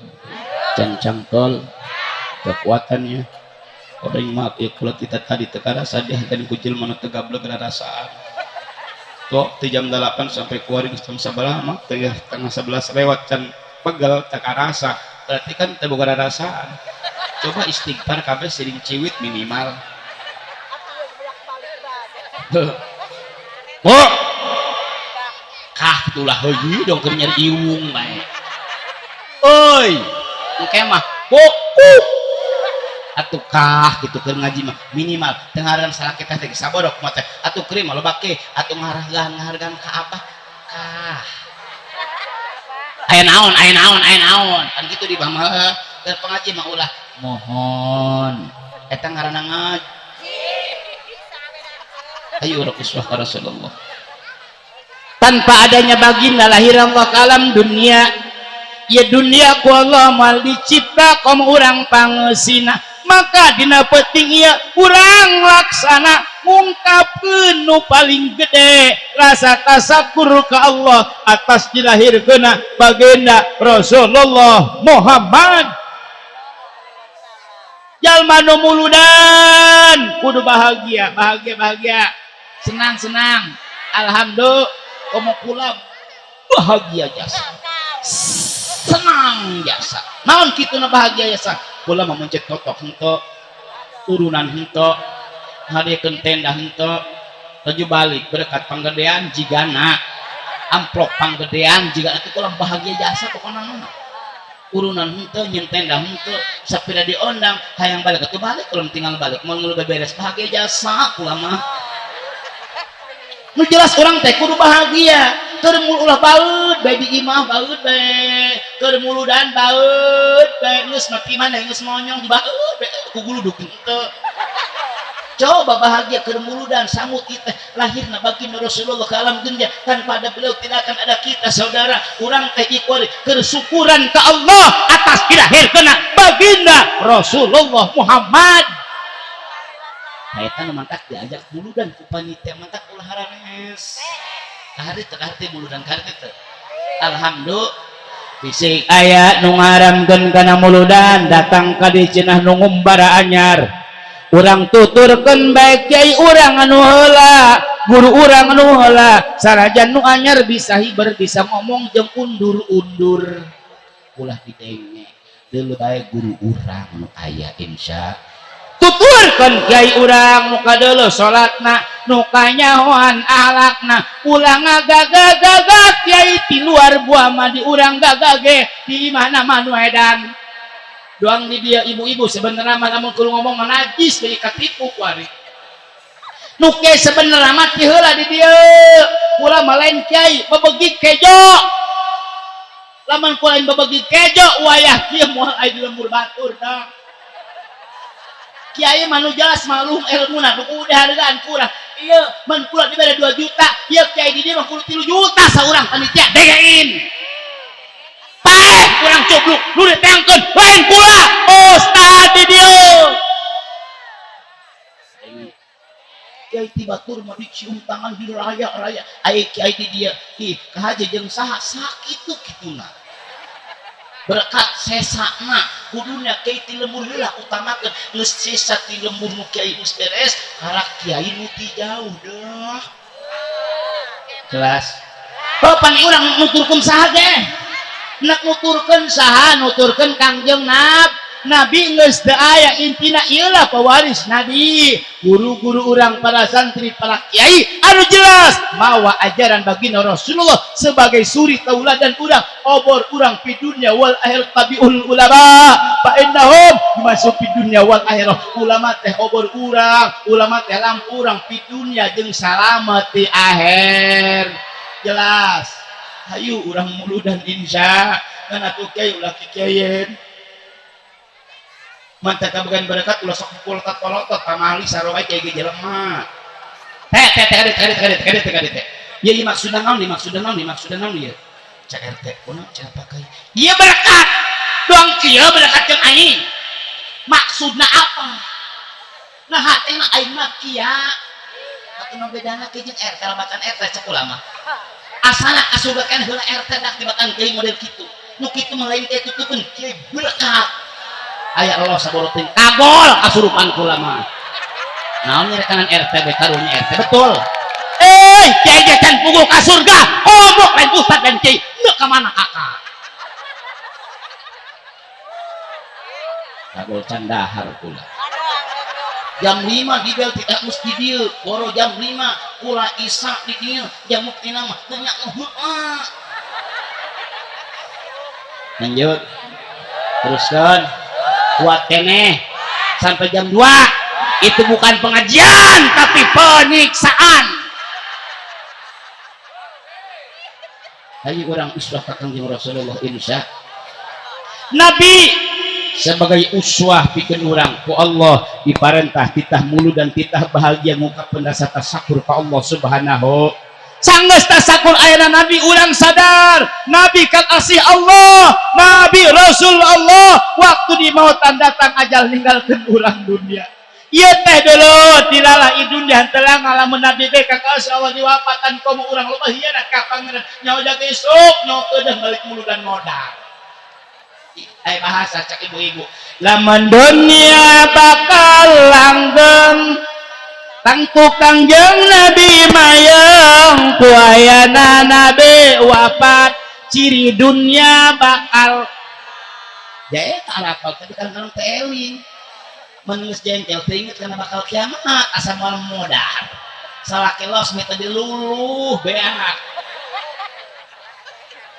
cancang tol kekuatannya orang maaf ya kalau kita tadi tekarasa dia dan kucil mana tegablek rasaan kok di jam 8 sampai keluar jam 11 mah tengah 11 lewat can pegel tekarasa berarti kan teu boga rasaan. Coba istighfar kabeh sering ciwit minimal. Bu kah tulah heueuh dong keur nyari iwung bae. Euy, engke mah bu atuh kah kitu keur ngaji mah minimal teu ngaran salaki teh teh sabodok mah teh atuh krim mah loba ke atuh ngahargaan ka abah kah. Aya naon aya naon aya naon kan kitu di mah keur pengaji mah ulah mohon eta ngaranna ngaji. Ayo urang uswah ka Rasulullah. Tanpa adanya baginda lahir Allah ke alam dunia. Ya dunia ku Allah moal dicipta kom urang pangeusina. Maka dina peuting ieu urang laksana ngungkapkeun nu paling gede rasa tasakur ka Allah atas dilahirkeunna baginda Rasulullah Muhammad. Jalma nu muludan kudu bahagia, bahagia, bahagia, senang, senang, alhamdulillah. Komo kula bahagia jasa, senang jasa. Naon kitu na bahagia jasa? Kula mah mencet totok henteu, urunan henteu, Hadirkeun tenda henteu, laju balik berkat panggedean jigana, amplop panggedean jigana teh kurang bahagia jasa pokona mah. Urunan henteu, nyen tenda henteu, sapira diondang hayang balik atuh balik, kalau tinggal balik mau nu beres bahagia jasa kula mah. Nu jelas orang teh kudu bahagia. Keur ulah baeud bae di imah, baeud bae keur muludan, baeud bae geus mati mana geus monyong baeud bae ku guluduk henteu. Coba bahagia keur muludan samut kita lahirna baginda Rasulullah ke alam dunia, tanpa ada beliau tidak akan ada kita saudara. Urang teh ikhwari keur syukuran ka Allah atas dilahirkeunna baginda Rasulullah Muhammad. Eta nu mantak diajak muludan ku panitia, mantak ulah harares. Kahari teu, kahari muludan, kahari teu. Alhamdulillah Bisi aya nu ngaramkeun kana muludan datang ka di cenah nu ngumbara anyar. Urang tuturkeun bae kiai urang anu heula, guru urang anu heula, sanajan nu anyar bisa hiber, bisa ngomong jeung undur-undur. Ulah didenge. Deuleu bae guru urang nu aya insya. Tuturkeun kiai urang nu kadeuleu salatna, nu kanyahoan akhlakna, ulah ngagagagagak kiai ti luar buah mah di urang gagage di imahna mah nu edan. Doang di dia ibu-ibu sebenarnya mah lamun kudu ngomong mah najis deui katipu kuari. Nu kiai sebenarnya mah ti heula di dieu. Kula mah lain kiai bebegi kejo. Lamun kula lain bebegi kejo wayah kieu moal aya di lembur batur dah. Kiai mah nu jelas malum ilmuna nu kudu dihargaan kurang. Ieu mun kula dibere 2 juta, ieu kiai di dieu mah kudu 3 juta saurang panitia degein. Paeh kurang cubluk nu ditengkeun lain kula ustad di dieu. Kiai ti batur mah dicium tangan di raya-raya. Aya kiai di dieu ih kahaja jeung saha sakitu kituna. Berkat sesana kudunya kiai ti lembur heula utamakeun geus sesa ti lembur nu kiai geus beres karak kiai nu ti jauh dah. Jelas. Bapak urang nuturkeun saha ge? Nak nuturkeun saha? Nuturkeun Kangjeng Nabi geus teu aya, intina ieu lah pewaris Nabi, guru-guru urang, para santri, para kiai anu jelas mawa ajaran baginda Rasulullah sebagai suri tauladan urang, obor urang fi dunya wal akhir. Tabiul ulama fa innahum masuk fi dunya wal akhirah. Ulama teh obor urang, ulama teh lampu urang fi dunya jeung salamet di akhir. Jelas. Hayu urang muludan insya ngan atuh kiai ulah kikiayeun. Mantap kabagan berkat ulah sok pukul polotot pamali sarua kiai ge jelema. Teh teh teh teh teh teh teh teh teh. Ieu ieu maksudna naon, maksudna naon, maksudna naon ieu? Cek RT kunaon cenah pakai? Ieu berkat. Doang kieu berkat jeung aing. Maksudna apa? Nah hatena aing mah kieu. Atuh nu bedana kieu jeung RT labatan RT cek ulama. Asana asuga kan heula RT dak dibatan kieu model kitu. Nu kitu mah lain kieu tutupkeun kieu berkat. Aya Allah saborotin kagol kasurupan kula mah. Naon nyerekanan RT be karunya RT betul. Kiai ge can puguh ka surga. Omok lain ustad dan kiai. Nu ka mana kakak? Kagol can dahar kula. Jam 5 di bel tidak mesti dieu, boro jam 5 kula isak di dieu, jam muktina mah teu nya heueuh. Lanjut. Teruskan. Kuat keneh sampai jam 2. Itu bukan pengajian tapi penyiksaan. Hayu urang uswah ka Kangjeng Rasulullah insya. Nabi sebagai uswah pikeun urang ku Allah diparentah titah mulu dan titah bahagia ngungkapkeun rasa tasakur ka Allah Subhanahu. Sanggeus tasakur ayana Nabi urang sadar Nabi kan asih Allah, Nabi Rasul Allah. Waktu di mautan datang ajal ninggalkeun urang dunia. Ieu teh dulu dilalah i dunia telah ngalamun Nabi be ka kaos Allah diwapatan komo urang loba hianat ka pangeran nyawa jaga esuk nyawa kedah balik mulu dan modal. Ai bahasa cak ibu-ibu lamun dunia bakal langgeng tangtu Kangjeng Nabi mayeng ku ayana Nabi wafat ciri dunia bakal ya eta arapal tapi kadang-kadang teh eling. Mun geus jengkel teu inget kana bakal kiamat asa moal modar. Salaki los mita diluluh beak.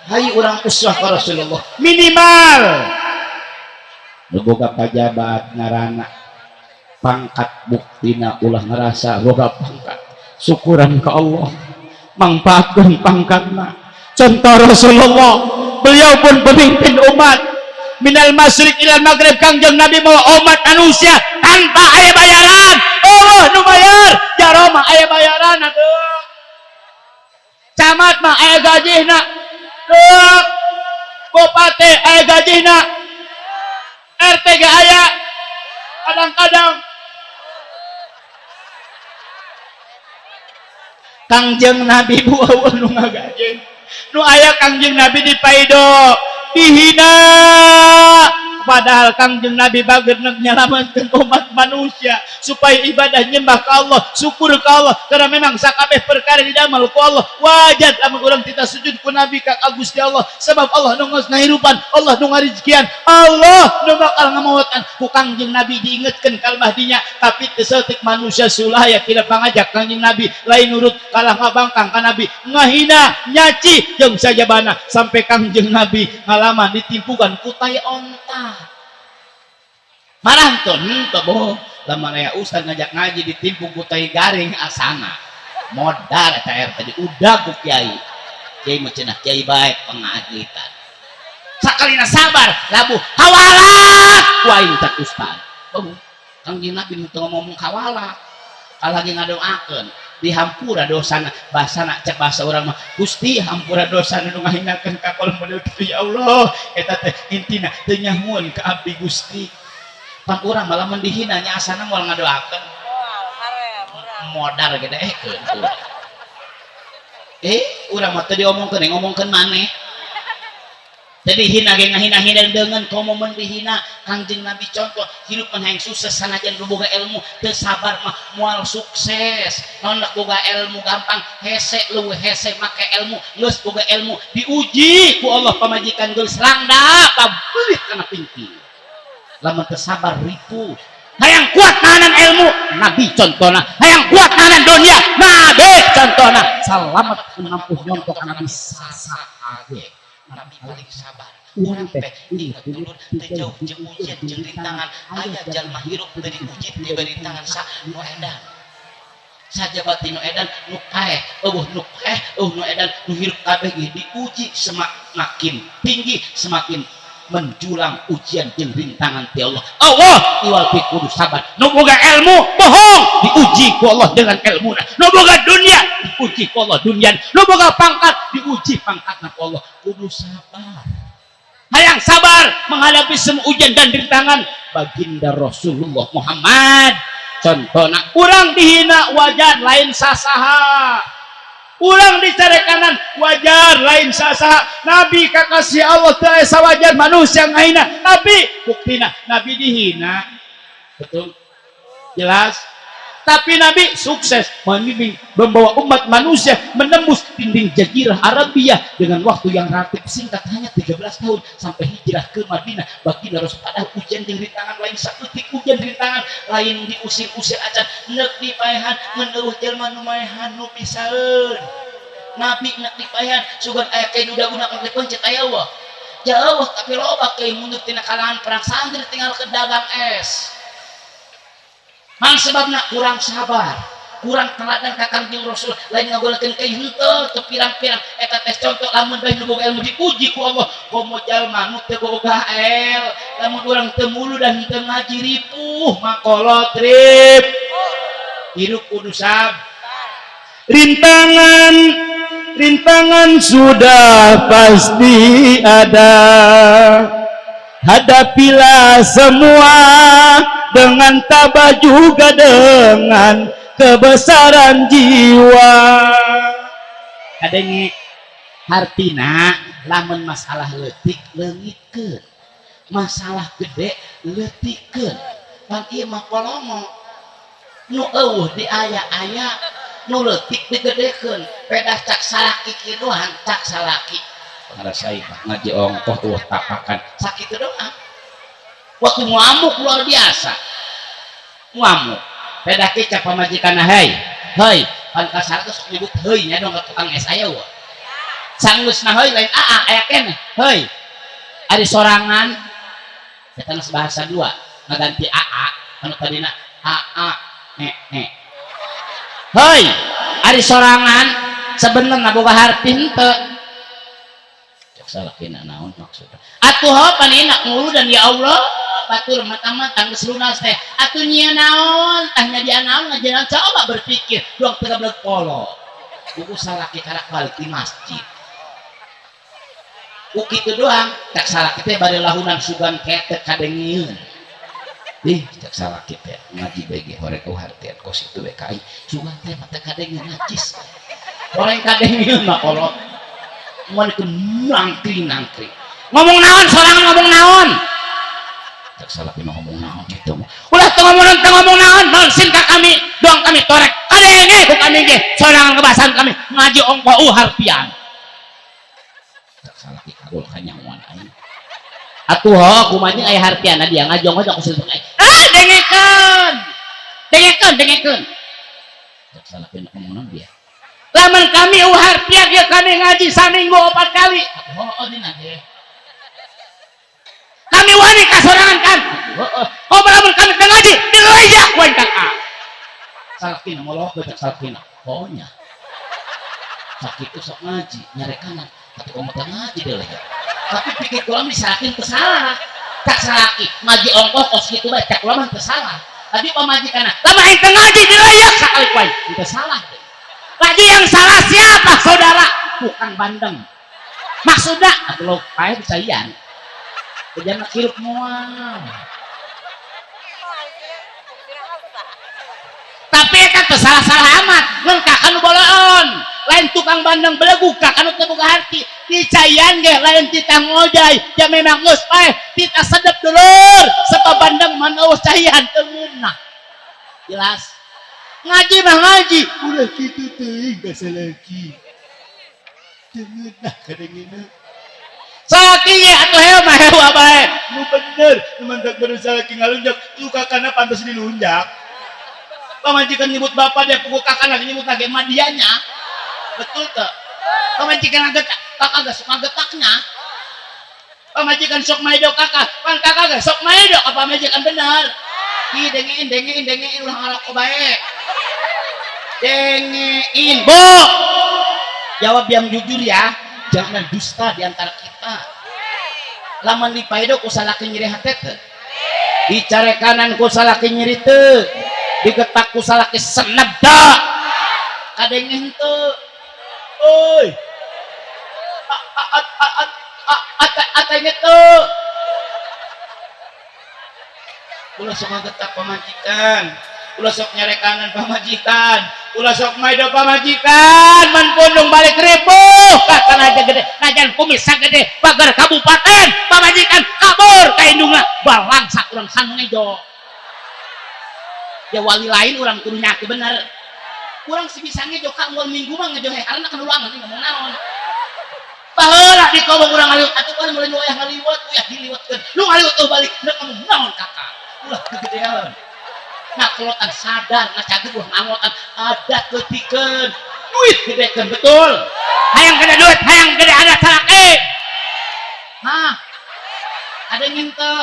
Hayu urang uswah ka Rasulullah minimal nu boga pajabat ngaranna pangkat buktina ulah ngarasa boga pangkat syukuran ka Allah mangpaatkeun pangkatna. Contoh Rasulullah, beliau pun pemimpin umat minal masyriq ilal maghrib. Kangjeng Nabi mau umat manusia tanpa aya bayaran. Oh, nu bayar jaro mah aya bayaran atuh. Camat mah aya gajihna. Duk. Bupati aya gajihna. RT ge aya. Kadang-kadang Kangjeng Nabi bu eueuh nu ngagajih. Nu aya Kangjeng Nabi di paido dihina. Padahal Kangjeng Nabi bager nyelamatkeun umat manusia supaya ibadah nyembah ka Allah, syukur ka Allah, karena memang sakabeh perkara didamel ku Allah. Wajar lamun urang tita sujud ku Nabi ka Gusti Allah, sebab Allah nu ngahirupan, Allah nu ngarizkian, Allah nu bakal ngamaotan. Ku Kangjeng Nabi diingetkeun kalmah dinya, tapi teu saeutik manusia sulaya tidak pangajak Kangjeng Nabi, lain nurut kalah ngabangkang ka Nabi, ngahina, nyaci jeung sajabana sampai Kangjeng Nabi ngalaman ditimpukan ku tai onta. Marah tuh, henteu boh. Lamun aya ustad ngajak ngaji ditimpuk ku tai garing asana. Modar eta RT diudag ku kiai. Kiai mah cenah kiai bae pengajitan. Sakalina sabar, labuh hawalat ku aing cak ustad. Boh, Kangjeng Nabi nu teu ngomong hawalat. Kalau lagi ngadoakeun dihampura dosana, bahasana cek bahasa urang mah Gusti hampura dosana nu ngahinakeun ka kolom model kitu ya Allah. Eta teh intina teu nyahueun ka abdi Gusti. Pan urang malah mun dihina nya asana moal ngadoakeun. Modar ge daekeun. Urang mah teu diomongkeun, ngomongkeun maneh. Teu dihina ge ngahina-hina deungeun komo mun dihina. Kangjeng Nabi contoh hirup mah hayang sukses sanajan boga ilmu teu sabar mah moal sukses. Naon boga ilmu gampang hese leuwih hese make ilmu, geus boga ilmu diuji ku Allah pamajikan geus langda pabeulit kana pingking. Lamun teu sabar ripuh. Hayang kuat nahanan ilmu Nabi contohna, hayang kuat nahanan dunia Nabi contohna. Salamet mampu nyontoh ka Nabi sasaha ge. Nabi paling sabar. Urang teh inget dulur teu jauh jeung ujian jeung rintangan. Aya jalma hirup teu diuji teu rintangan sa nu edan. Sajabati nu edan nu paeh, eueuh nu paeh, eueuh nu edan nu hirup kabeh ge diuji semakin tinggi semakin menjulang ujian jeung rintangan ti Allah. Allah iwal pi kudu sabar. Nu boga ilmu bohong diuji ku Allah dengan ilmuna. Nu boga dunia diuji ku Allah dunia. Nu boga pangkat diuji pangkatna ku Allah. Kudu sabar. Hayang sabar menghadapi semua ujian dan rintangan. Baginda Rasulullah Muhammad contohna urang dihina wajar lain sasaha. Urang dicarekanan wajar lain sasaha. Nabi kakasih Allah teu aya sawajar manusia ngahina. Nabi buktina Nabi dihina. Betul? Jelas? Tapi Nabi sukses membimbing, membawa umat manusia menembus dinding Jazirah Arabia dengan waktu yang relatif singkat hanya 13 tahun sampai hijrah ke Madinah. Baginda Rasul pada ujian jeung rintangan lain saeutik ujian rintangan lain diusir-usir acan neuk dipaehan ngeuneuh jelema nu maehan nu pisaeun. Nabi neuk dipaehan sugan aya kai nu daguna keur dipencet aya eueuh. Jauh tapi loba kai mundur tina kalangan perang santri tinggal ke dagang es. Mang sebabna kurang sabar, kurang teladan ka Kangjeng Rasul, lain ngagolakeun kai henteu teu pirang-pirang eta teh contoh lamun bae nu boga ilmu diuji ku Allah, komo jalma nu teu boga el, lamun urang teu mulu dan teu ngaji ripuh makolot rip. Hirup kudu sabar. Rintangan, rintangan sudah pasti ada. Hadapilah semua dengan tabah juga dengan kebesaran jiwa. Kadenge hartina lamun masalah leutik leungitkeun, masalah gede leutikeun. Pan ieu mah polongo nu eueuh di aya-aya, nu leutik digedekeun, pedah cak salaki kiduhan cak salaki. Ngarasai ngaji ongkoh eueuh tapakan sakitu doang. Waktu ngamuk luar biasa. Ngamuk. Pedah kecap pamajikan hei. Hei, pan kasar teh sok nyebut heuy nya dong ka tukang es aya wa. Sanggeusna heuy lain aa aya keneh. Heuy. Ari sorangan eta geus bahasa dua, ngaganti aa anu tadina aa e e. Heuy, ari sorangan sebenarnya boga harti henteu. Cek salakina naon maksudna. Atuh ho panina ngulu dan ya Allah batur mata-mata geus lunas teh. Atuh nyieun naon tah nyadian naon ngajaran coba berpikir doang teu gablek polo. Buku salaki karak balik di masjid. Ku kitu doang cek salaki teh bade lahunan sugan ketek kadengieun. Ih cek salaki teh ngaji bae ge horeng hartian kos itu we ka aing. Sugan teh mah teu kadengieun najis. Horeng kadengieun mah kolot. Moal nangkring-nangkring. Ngomong naon sorangan ngomong naon? Cek salaki mah ngomong naon kitu mah. Ulah teu ngomong naon, teu ngomong naon, naon sin ka kami, doang kami torek. Kadenge ku kami ge, sorangan kebasan kami ngaji ongko harpian. Cek salaki kagol kanyahoan aing. Atuh ho kumaha aya harpianna dia ngaji ongko ku siluk aing. Ah dengekeun. Dengekeun, dengekeun. Cek salaki ngomong naon dia. Lamun kami harpian dia kami ngaji saminggu 4 kali. Atuh ho dina ge. Kami wani kasorangan kan. Heeh. Oh lamun kami teu ngaji dileyak ku aing kakak. Salakina molok cek salakina. Oh nya. Sakitu sok ngaji nyarekanan. Atuh komo teu ngaji dileyak. Tapi pikir kula mah disalakin teu salah. Cak salaki ngaji ongkoh kos kitu bae cak kula mah teu salah. Tapi pamajikanna lamun aing teu ngaji dileyak sakali ku aing teu salah. Lagi yang salah siapa saudara? Bukan bandeng. Maksudnya atuh lo pae dicaian. Jangan hirup moal. Tapi eta teu salah-salah amat. Ngan kakak nu boloon. Lain tukang bandeng belegug kakak nu teu boga harti. Dicaian ge lain titah ngojay. Ja memang geus pae titah sedep dulur. Sebab bandeng mah eueuh caian teu ngeunah. Jelas. Ngaji mah ngaji. Ulah kitu teuing basa lagi. Teu ngeunah kadengena. Salaki ge atuh heo mah heo bae. Nu bener, nu mantak bener salaki ngalunjak, lu kakana pantes dilunjak. Pamajikan nyebut bapak dia pukul kakana nyebut lagi emak dianya. Betul teu? Pamajikan ngagetak, kakak gak suka getaknya. Pamajikan sok maedo kakak, pan kakak gak sok maedo ka pamajikan bener. Ih dengein dengein dengein ulah ngarokok bae. Dengein, Bu. Jawab yang jujur ya. Jangan dusta di antara kita. Lamun dipaedo ku salaki nyeri hate teu. Dicarekanan ku salaki nyeri teu. Digetak ku salaki seneb teu. Kadenge henteu. Oi. Atanya teu. Ulah sok ngagetak pamajikan. Ulah sok nyarekanan pamajikan. Ulah sok maido pamajikan. Man pundung balik ribuh. Kakak aja gede, najan kumis sagede, pagar kabupaten, pamajikan kabur ka indungna, balangsa urang sangejo. Ya wali lain urang kudu nyaku bener. Urang si bisa ngejo ka unggal minggu mah ngejo heharna kan ulangan ngomong naon. Baheula di kobong urang ngaliwat atuh kan mulai wayah ngaliwat, uyah diliwatkeun. Lu ngaliwat tuh balik, nek ngomong naon kakak. Ulah kegedean. Ngakolotan sadar, ngacageut ulah ngangotan, adat leutikeun, duit gedekeun betul. Hayang gede duit, hayang gede adat salaki. Hah? Ada yang henteu?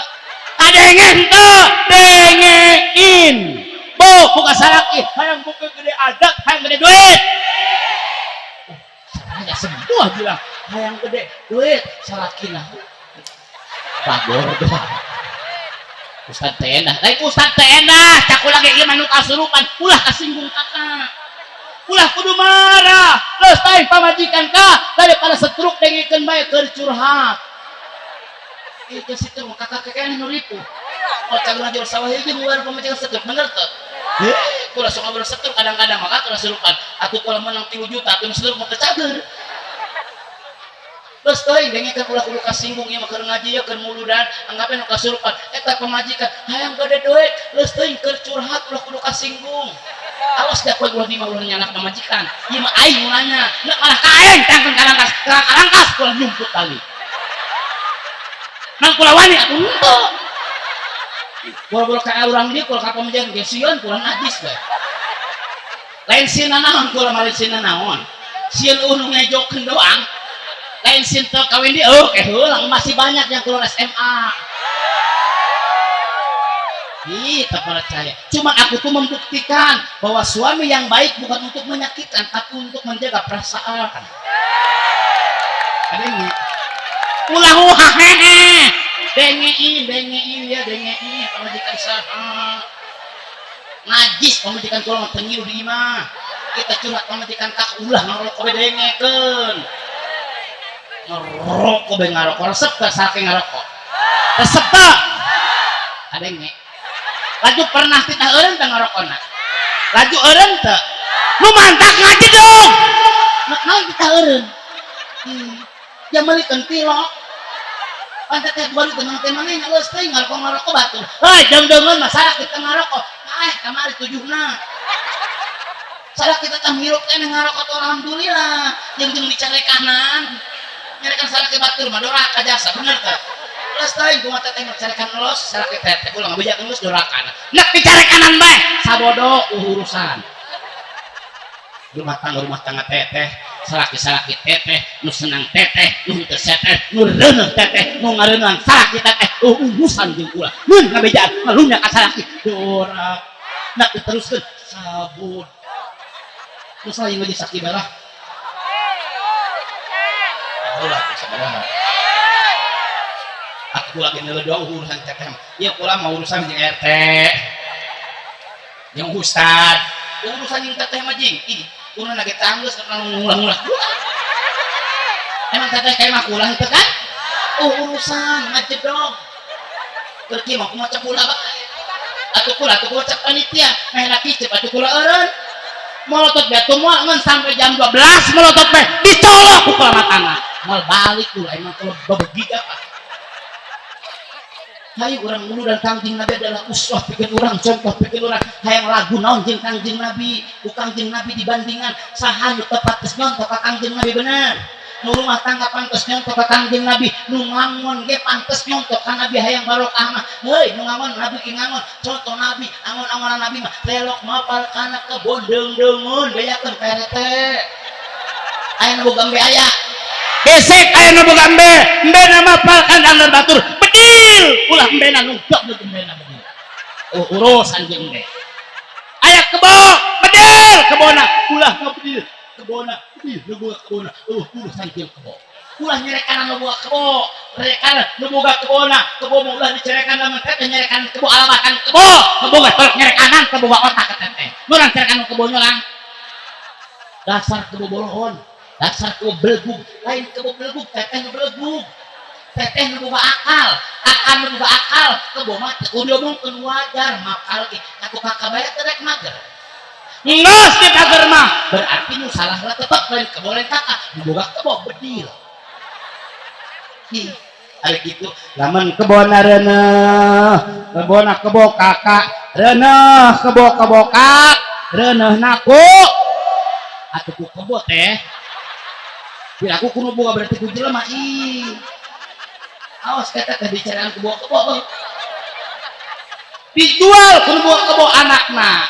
Ada yang henteu? Dengein. Bu, buka salaki, hayang buka gede adat, hayang gede duit. Saya semua bilang hayang gede duit, salakina. Bagor doang. Ustad teh endah, lain Ustad teh endah, cak ulah ge ieu mah nu kasurupan, ulah kasinggung kakak. Ulah kudu marah, leus teh pamajikan ka daripada setruk dengekeun bae keur curhat. Itu situ kakak kekeh nu ripuh. Oh caguna jauh sawah hiji bubar pamajikan setruk bener teu? Heh, kula sok ngobrol setruk kadang-kadang maka kasurupan. Atuh kula menang 3 juta, atuh setruk mah teu cager. Terus teuing dengekeun ulah kudu kasinggung ieu mah keur ngaji ya keur muludan anggapna nu kasurupan eta pamajikan hayang gede duit leus teuing keur curhat ulah kudu kasinggung. Awas da kowe ulah di mah ulah nyanak pamajikan. Ieu mah aing nu nanya, nek malah ka aing tangkeun karangkas, karangkas kula nyumput tali. Nang kula wani atuh henteu. Boro-boro ka urang dieu kula ka pamajikan ge sieun kula najis we. Lain sieun naon kula mah lain sieun naon. Sieun nu ngejokeun doang. Lain sieun teu kawin di oh heula masih banyak yang keluar SMA. Ih, tak percaya. Cuman aku tuh membuktikan bahwa suami yang baik bukan untuk menyakitkan, tapi untuk menjaga perasaan. Ada ini. Ulah ulah hehe. Dengein, dengein ya, dengein. Pamajikan saha. Najis pamajikan kula mah teu ngilu di imah. Kita curhat pamajikan kak ulah ngarokok be dengekeun. Ngerokok be ngarokok resep teu salaki ngarokok. Resep teu? Kadenge. Laju pernah titah eureun teu ngarokona? Laju eureun teu? Nu mantak ngaji dong. Naon titah eureun? Ya meulikeun tilo. Pantat teh baru tenang teh maneh geus teh ngarokok-ngarokok batur. Heuy, deung-deungeun masalah kita ngarokok. Nah, kamari tujuhna. Salah kita teh ngirup teh ngarokok tuh alhamdulillah. Jeung jeung dicarekanan. Nyarekan salah ke batur mah doraka jasa bener teh. Geus teh kumaha teh carekan los salah ke teh teh ulah ngabejakeun geus doraka. Nek dicarekanan bae sabodo urusan. Rumah tangga teteh salaki-salaki teteh nu senang teteh nu henteu teteh nu reuneuh teteh nu ngareuneuhan salaki teteh urusan jeung ulah mun ngabejaan ngalunya ka salaki dorak nak diteruskeun sabut nu saling lagi sakibarah ulah sabaraha aku lagi ngeuleuh doang urusan teteh ieu kula mah urusan jeung RT jeung ustad urusan jeung teteh mah jing ih urang lagi tanggeus ngulah-ngulah emang teteh kayak mah ulah teu kan urusan ngajedog keur kieu mah kumaha cek kula bae atuh kula atuh kula cek panitia meh kicep atuh kula eureun molotot be atuh moal ngan sampai jam 12 molotot be dicolok ku kula matana moal balik kula emang kula bebegig apa. Hayu urang mulu dan Kangjeng Nabi adalah uswah bikin orang, contoh bikin orang. Hayang lagu naon jeung Kangjeng Nabi, ku Kangjeng Nabi dibandingan saha nu tepat geus nyontoh ka Kangjeng Nabi bener. Nu rumah tangga pantes nyontoh ka Kangjeng Nabi, nu ngangon ge pantes nyontoh ka Nabi hayang barokah mah. Heuy, nu ngangon Nabi ge ngangon, contoh Nabi, angon-angonan Nabi mah lelok mapal kana kebon deung-deungeun bejakeun ka RT. Aya nu boga embe aya. Gesek aya nu boga embe, embena mapal kandang dan batur. Bedil ulah embena nungkep nu embena bedil. Oh, urusan jeung embe. Aya kebo, bedil kebona, ulah ngabedil kebona, bedil nu boga kebona. Oh, urusan jeung kebo. Ulah nyerekanan nu boga kebo, nyerekanan nu boga kebona, kebo mah ulah dicerekan lamun teh nyerekanan kebo alabatan kebo, kebo geus tolok nyerekanan kebo boga otak ka teteh. Nurang cerekan kebo nyulang. Dasar kebo bolohon. Dasar kebo belegug, lain kebo belegug, teteh nu belegug. Teteh nu boga akal, akal nu boga akal, kebo mah teu kudu diomongkeun wajar, mapal ge atuh kakak bae teh rek mager. Geus di pager mah, berarti nu salah lah tetep lain kebo lain kakak, nu boga kebo bedil. Ih, ari kitu lamun kebona reuneuh, kebona kebo kakak, reuneuh kebo kebo kak, reuneuhna ku atuh ku kebo teh. Bila aku kudu boga berarti ku jelema ih. Awas kata teh bicaraan ku boga kebo. Dijual kudu boga kebo anakna.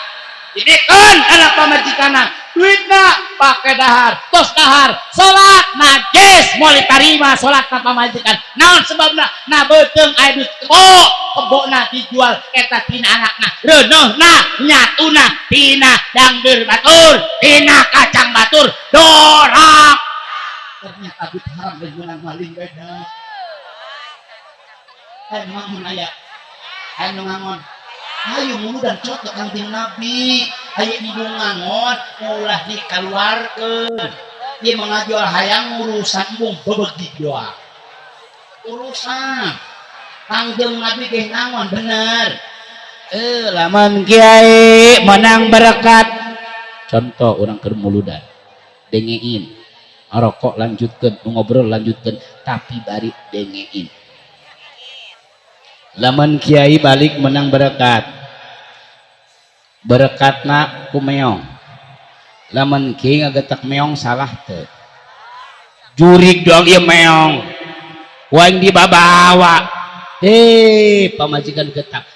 Dibikeun anak pamajikanna, duitna pake dahar, tos dahar, salat najis moal ditarima salat ka pamajikan. Naon sebabna? Na beuteung aya duit kebo, kebona dijual eta tina anakna, reuneuhna nyatuna tina dangdeur batur, tina kacang batur, dorak. Ternyata duit haram dan menang maling beda. Ayo ngangon aya. Ayo ngangon. Ayo mulu dan contoh Kangjeng Nabi. Ayo ibu ngangon ulah dikeluarkeun. Dia mengajual hayang urusan embung bebegi doang. Urusan Kangjeng Nabi ge ngangon bener. Lamun kiai menang berkat. Contoh orang keur muludan. Dengein. Rokok lanjutkan, ngobrol lanjutkan, tapi bari dengein. Lamun kiai balik menang berkat. Berkatna ku meong. Lamun kiai ngagetak meong salah teu. Jurig doang ieu meong. Waing dibabawa. Hei, pamajikan getak.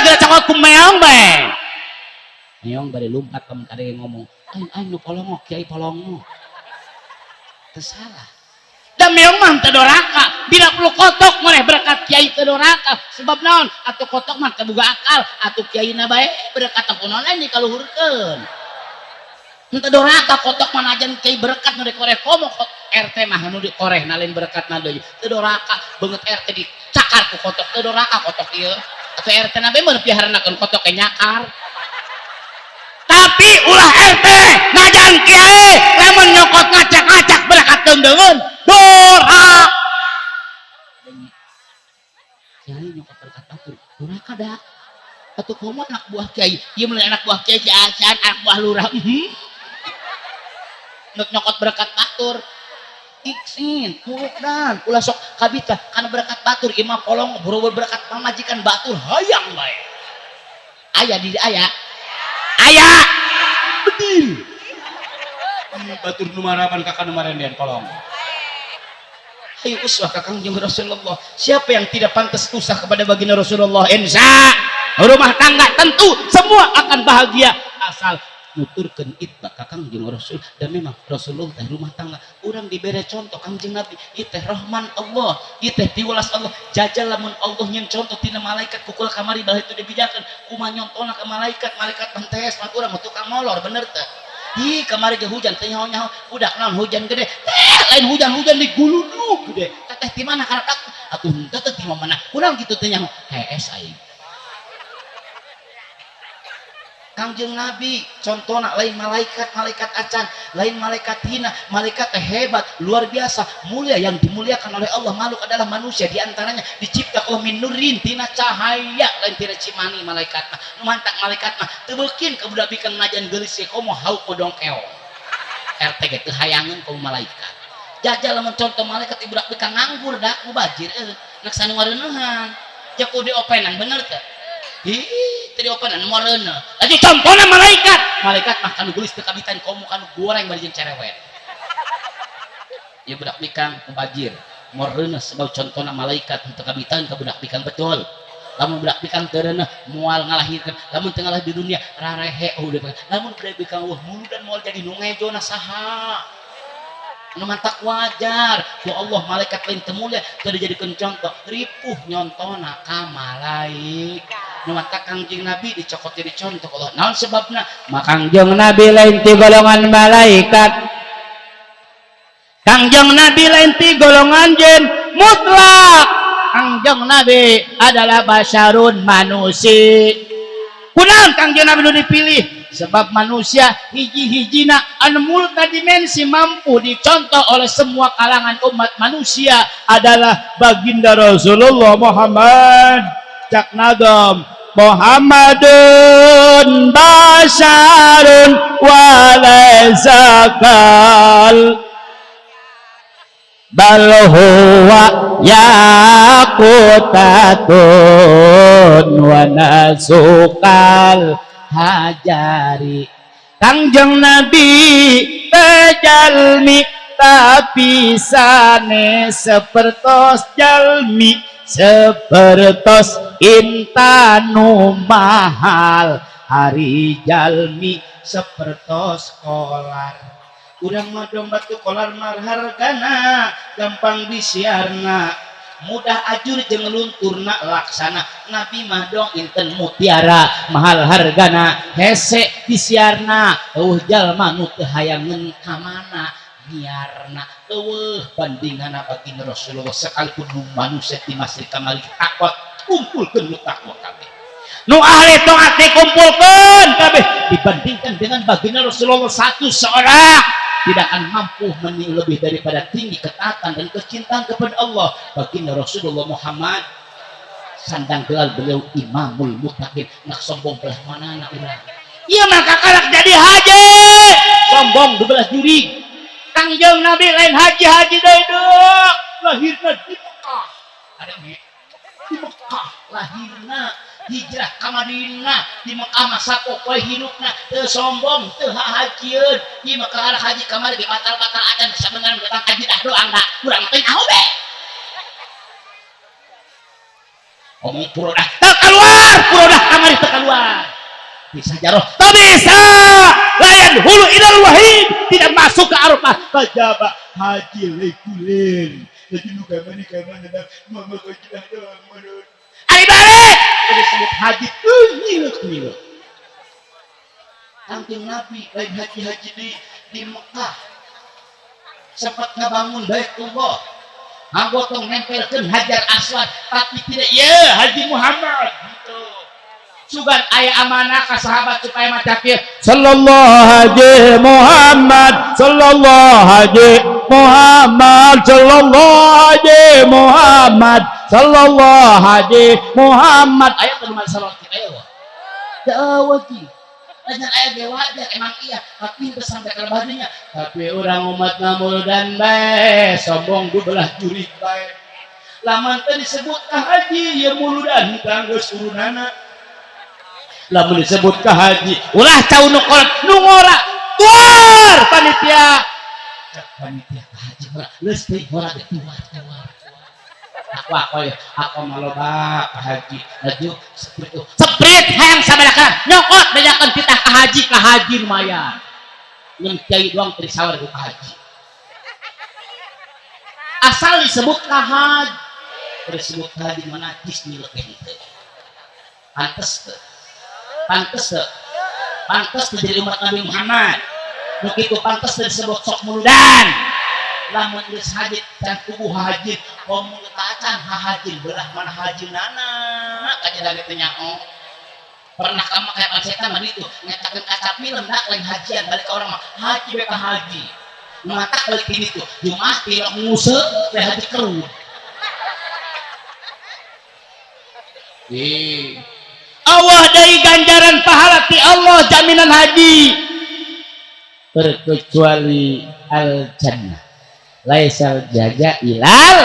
ge cokot ku meong bae. Meong bari lumpat lamun kade ngomong, aing aing nu polongok, kiai polongok. Teu salah. Da meong mah teu doraka, bila perlu kotok moreh berkat kiai teu doraka. Sebab naon? Atuh kotok mah teu boga akal, atuh kiaina bae berkat teh kunaon lain dikaluhurkeun. Henteu doraka kotok mah najan kiai berkat nu dikoreh komo RT mah nu dikoreh na lain berkat na deui. Teu doraka beungeut RT dicakar ku kotok, teu doraka kotok ieu. Atuh RT na bae mun piharanakeun kotok ke nyakar. Tapi ulah RT najan kiai lamun nyokot ngacak-ngacak berkat deung-deungeun doraka. Kiai nyokot berkat batur, doraka da. Atuh komo anak buah kiai, ieu mun anak buah kiai si Acan anak buah lurah. Nyokot berkat batur. Iksin, muluk dan ulah sok kabita kana berkat batur ieu mah polong boro berkat pamajikan batur hayang bae. Aya di aya. Aya. Bedil. Batur nu maraban ka kanu marenden polong. Ayo uswah ka Kangjeng Rasulullah. Siapa yang tidak pantas usah kepada baginda Rasulullah? Insya rumah tangga tentu semua akan bahagia asal nuturkeun itba ka Kangjeng Rasul. Dan memang Rasulullah teh rumah tangga urang dibere contoh Kangjeng Nabi ieu teh rahman Allah, ieu teh piwelas Allah. Jajal lamun Allah nyeun contoh tina malaikat kukul kamari bae itu dibejakeun kumaha nyontona ka malaikat, malaikat mentes mah urang mah tukang molor bener teh. Hi kamari ge hujan teh nyaho-nyaho budak naon hujan gede teh lain hujan-hujan di guludug gede teh ti mana kana tak atuh henteu teh ti mana urang kitu teh nyaho hees aing. Kangjeng Nabi contohna lain malaikat, malaikat acan, lain malaikat hina, malaikat hebat, luar biasa, mulia yang dimuliakan oleh Allah. Makhluk adalah manusia, diantaranya dicipta Allah min nurin tina cahaya, lain tina cimani malaikat mah. Nu mantak malaikat mah teu beukin ka budak bikang najan geulis ge komo hauk modongkeo. RT ge teu hayangeun komo malaikat. Jajal lamun contoh malaikat ieu budak bikang nganggur da mubajir euy, nek sanu ngareuneuhan. Jeung kudu diopenan bener teu? Hi, teu diopenan moal reuneuh. Laju contohna malaikat. Malaikat mah kanu geulis teu kabitan komo kanu goreng bari jeung cerewet. Ieu budak bikang mubajir, moal reuneuh sebab contohna malaikat teu kabitan ka budak bikang betul. Lamun budak bikang teu reuneuh moal ngalahirkeun, lamun teu ngalah di dunia rarehe udah. Lamun budak bikang eueuh muludan moal jadi nu ngejona saha. Nu mantak wajar ku Allah malaikat lain teu mulia teu dijadikeun contoh, ripuh nyontona ka malaikat. Nu mantak Kangjeng Nabi dicokot jadi contoh Allah. Naon sebabna? Maka Kangjeng Nabi lain ti golongan malaikat. Kangjeng Nabi lain ti golongan jin mutlak. Kangjeng Nabi adalah basyarun manusia. Kunaon Kangjeng Nabi nu dipilih? Sebab manusia hiji-hijina anu multidimensi mampu dicontoh oleh semua kalangan umat manusia adalah baginda Rasulullah Muhammad. Cak nagam Muhammadun basyarun walaisa kal bal huwa yaqutatun wa nasukal hajari. Kangjeng Nabi tejalmi tapi sanes sepertos jalmi, sepertos intanu mahal hari jalmi sepertos kolar. Urang mah domba batu kolar marhargana gampang disiarna mudah ajur jeung lunturna laksana. Nabi mah dong inten mutiara mahal hargana hese disiarna eueuh jalma nu teu hayangeun ka mana nyiarna eueuh bandinganna baginda Rasulullah sekalipun nu manusia di masjid kamari takwa kumpulkeun nu takwa kabeh nu ahli taat dikumpulkeun kabeh dibandingkan dengan baginda Rasulullah satu seorang tidak akan mampu lebih daripada tinggi ketaatan dan kecintaan kepada Allah. Baginda Rasulullah Muhammad sandang gelar beliau Imamul Muttaqin. Nak sombong belah mana anak urang? Iya maka kalak jadi haji sombong 12 juri. Kangjeng Nabi lain haji-haji deui deuk. Lahirna di Mekah, ada di Mekah lahirna, hijrah ka Madinah, di Mekah mah sapopoe hirupna teu sombong teu hahajieun. Ieu mah kaharah haji kamari ge batal-batal acan sabenerna datang haji dah doang da urang teh naon be ngomong purodah teu keluar purodah. teu keluar. Bisa jaroh tak bisa, layan hulu ilal wahid, tidak masuk ke Arafah. Kajaba haji lekulen jadi nu kayak mana kayak mana mama kau mana ari balik disebut haji nyilek nyilek. Kangjeng Nabi lain haji-haji di Mekah sempat ngabangun Baitullah, ngagotong nempelkeun Hajar Aswad, tapi tidak ya Haji Muhammad gitu. Sugan aya amanah ka sahabat supaya maca kieu, Sallallahu Haji Muhammad, Sallallahu Haji Muhammad, Sallallahu Haji Muhammad, Sallallahu Haji Muhammad. Aya teu salawat aya wa dawati. Lajan aya ge wajar emang iya, tapi teu sampai ke badunya. Tapi urang umat dan bae sombong du belah jurik bae. Lamun teu disebut ka haji ye muludan tanggeus urunana. Lamun disebut ka haji ulah cau nu kolot nu ngora tuar panitia. Cek panitia ka haji ora leus teuing ora ge tuar tuar. Aku ya aku maloba ka haji laju seperti itu seprit hayang sabarakan nyokot bejakeun titah ka haji lumayan ngan kiai doang teu disawar ku ka haji asal disebut ka haji disebut ka haji mana najis nyilek henteu. Pantes teu, pantes teu, pantes teu jadi umat Nabi Muhammad nu kitu? Pantes teu disebut sok muludan? Lamun geus haji can tubuh haji komo tacan haji belah mana haji nana kaja lagi teh nyaho pernah kamu kayak pansetan mah itu ngetakeun kaca film dak lain hajian balik ke orang mah haji we ka haji matak balik ini tuh Jumat film nguse teh haji kerut. Ih. Allah dari ganjaran pahala ti Allah jaminan haji terkecuali al jannah laisal jaja ilal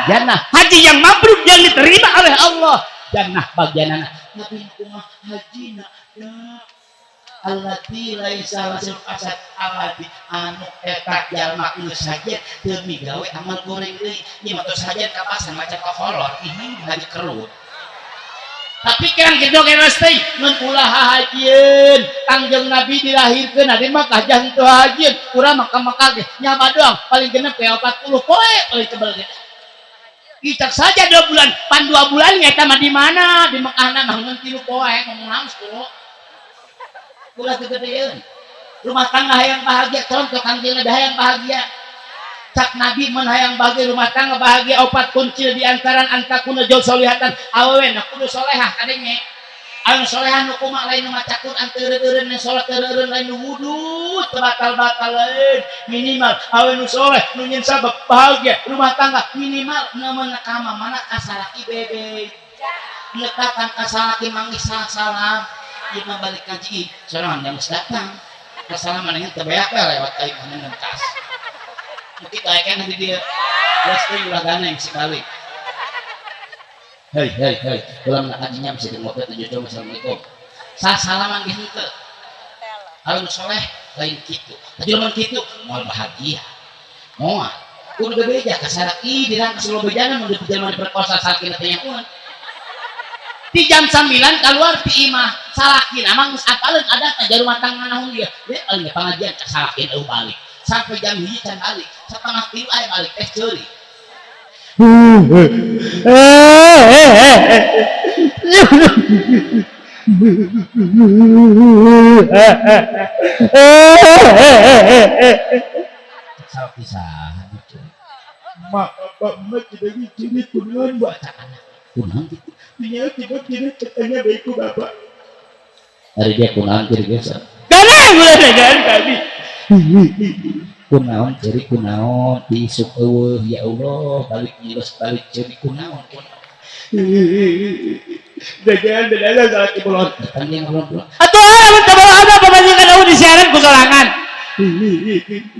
jannah. Haji yang mabrur yang diterima oleh Allah jannah bagianana. Nabi kumaha hajina ya allati laisa rasul asad allati anu eta jalma geus haji teu migawe amal goreng deui ieu mah tos hajian ka pasar maca kokolor ini haji kerut. Tapi kirang kitu ge teh mun ulah hajieun. Kangjeng Nabi dilahirkeun di Makkah jang teu hajieun urang mah ka Makkah ge nyaba doang paling genep ge 40 poe paling tebel ge. Icak saja 2 bulan pan 2 bulan eta mah di mana di Mekahna mah ngan 3 poe ngomong langsung ulah gegedeun. Rumah tangga hayang bahagia contoh Kangjeng Nabi hayang bahagia. Cak Nabi mun hayang bahagia rumah tangga bahagia opat kunci di antaran antakuna jauh solihatan awewe na kudu solehah kadenge anu solehah nu kumaha lain nu maca Quran teu eureun nu salat teu eureun lain nu wudu teu batal-batal lain minimal awewe nu soleh nu nyen sabab bahagia rumah tangga minimal nemen ka mamana ka salaki bebe nekatan ka salaki manggih salam ieu mah balik ngaji sorangan jam geus datang kasalaman dengan teu beak we lewat ka imah ngentas. Mungkin kayak kan nanti dia pasti ulah ganeng sekali. Hei hei hei, ulah nak ngajinya bisa di mobil tujuh dong. Assalamualaikum. Sasalaman gitu henteu. Kalau soleh lain gitu. Tapi lamun kitu moal bahagia. Moal. Kudu bebeja ka salaki dirangkas lo bejana mun diperkosa diperkosa salaki teh nyahuan. Di jam 9 keluar ti imah salaki mah geus apaleun ada teh rumah tangga naon dia. Dia paling pengajian ka salaki eueuh balik. Sampai jam 1 can balik, setengah tilu aya balik teh ceuri. Salah pisan gitu. Mak bapak mak tidak dicuri kunaon buat anak. Kunaon gitu. Tinggal tiba-tiba katanya baikku bapak. Hari dia kunaon ciri biasa. Karena mulai dengan kami. Kunaon ciri kunaon diisuk eueuh ya Allah balik nyilos balik ciri kunaon kunaon. Jajan beda salah kibulon. Datang yang ngomong. Atuh lamun teu ada pamajikan eueuh disiaran ku sorangan.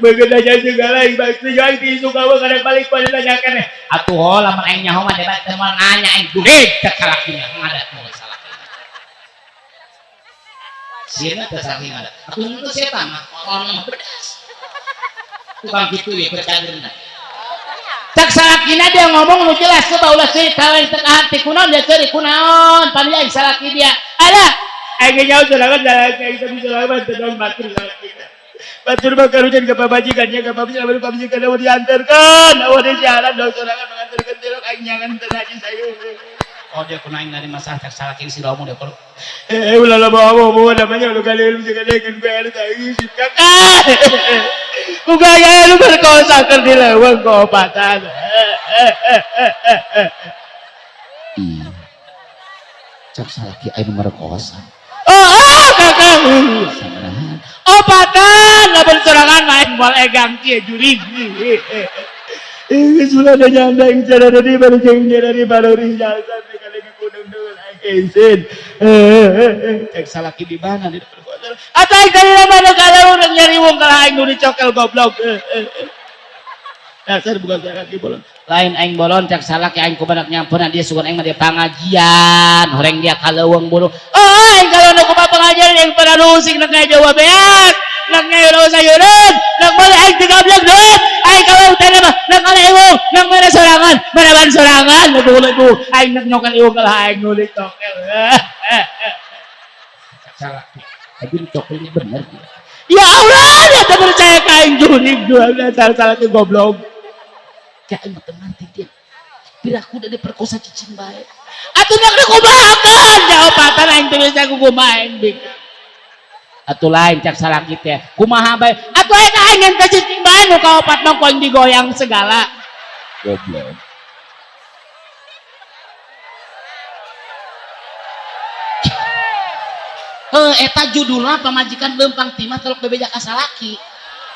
Begitu juga lain balik jual tisu kamu kadang balik pada nanya keneh. Atuh lamun aing nyaho mah debat teh moal nanya aing duit cek salakina ngadat moal salakina. Sieuna teh salakina ngadat. Atuh henteu setan mah orang mah pedas. Tukang kitu ye percadeurna. Cak salakina dia ngomong nu jelas coba ulah ceri kawen teu kahati kunaon dia ceri kunaon pan aing salaki dia. Ada Aing nyaho sorangan salaki aing teh sorangan teh batur salaki. Batur mah karujan ka pamajikannya ka pamajikan pamajikan eueuh diantarkeun eueuh di siaran dong sorangan mengantarkeun tilok aing nyangan teh haji sayur. Oh dia kuna aing dari masalah cak salaki si romo dia kalau ulah loba omong namanya lu kali lu juga dengan gue lu tadi si kakak. Bukan ya lu berkosa keur di leuweung koopatan. Cak salaki aing merkosa. Oh, kakak. Sabaraha? Opatan lamun sorangan main moal egang kieu jurig. Geus ulah da nyanda ing cara di baru jeung nyada di baru rijal sampai kali ke gunung dengan aing izin. Cek salaki di mana di perkosa? Atau aing tadi mana kalau urang nyari wong kalah aing nu dicokel goblok. Dasar bukan salaki bolon. Lain aing bolon cak salaki aing kumaha nyampeuna dia sugan aing mah dia pangajian, horeng dia ka leuweung buru. Oh, aing kalau nu kumaha pengajian yang pada rusing nak ngajawa beak, nak ngajawa sayuran, nak meuli aing teu gablek duit. Aing kalau teh mah nak kala iwung, nak mere sorangan, mere sorangan, lebu-lebu aing nak nyokel iwung kalah aing nu ditokel. Cak salaki. Tapi dicokelnya bener. Ya Allah, dia teu percaya ka aing jurig dua dasar salaki goblok. Cak aing mah teu ngarti dia. Piraku da diperkosa cicing bae. Atuh nak dikumahakeun, jaopatan aing teu bisa kumaha aing bik. Atuh lain cak salaki teh. Kumaha bae? Atuh eta aing ngan teh cicing bae nu kaopat mah ku aing digoyang segala. Goblok. Heuh eta judulna pamajikan leumpang timah telok bebeja ka salaki.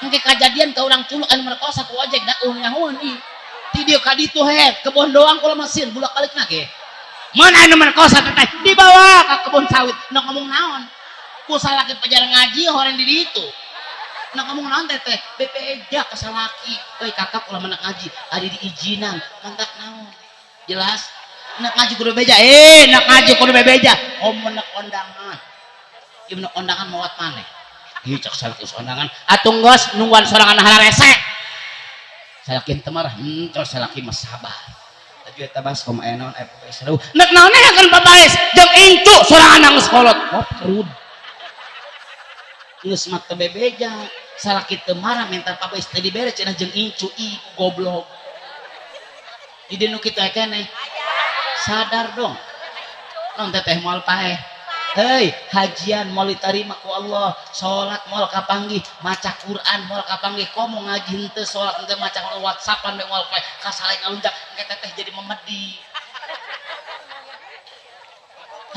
Engke kajadian ka urang culuk anu merkosa ku ojek da eueuh nyahoeun ih. Ti dieu ka ditu he, kebon doang kula mesin bulak-balikna ge. Mana anu merkosa teh dibawa ka kebon sawit, nu ngomong naon? Ku salaki pajar ngaji horeng di ditu. Nu ngomong naon teh teh bebeja ka salaki. Euy kakak ulah menak ngaji, ari diizinan, mantap naon. Jelas? Nak ngaji kudu bebeja, nak ngaji kudu bebeja. Komo nak kondangan. Ieu nak kondangan mawat maneh. Ieu cak salaki kondangan, atuh geus nungguan sorangan hararese. Salaki teu marah, cak salaki mah sabar. Tapi eta bahas komo aya naon aya pokoe seru. Nek naon kan papaes jeung incu sorangan geus kolot. Koprud. Geus mah teu bebeja, salaki teu marah minta papaes teu dibere cenah jeung incu ih goblok. Di dieu nu kitu keneh. Sadar dong. Non teteh moal paeh. Hei, hajian moal ditarima ku Allah, salat moal kapanggih, maca Quran moal kapanggih, komo ngaji henteu salat henteu maca Quran WhatsAppan we moal paeh, kasalain ngalunjak engke teteh jadi memedi.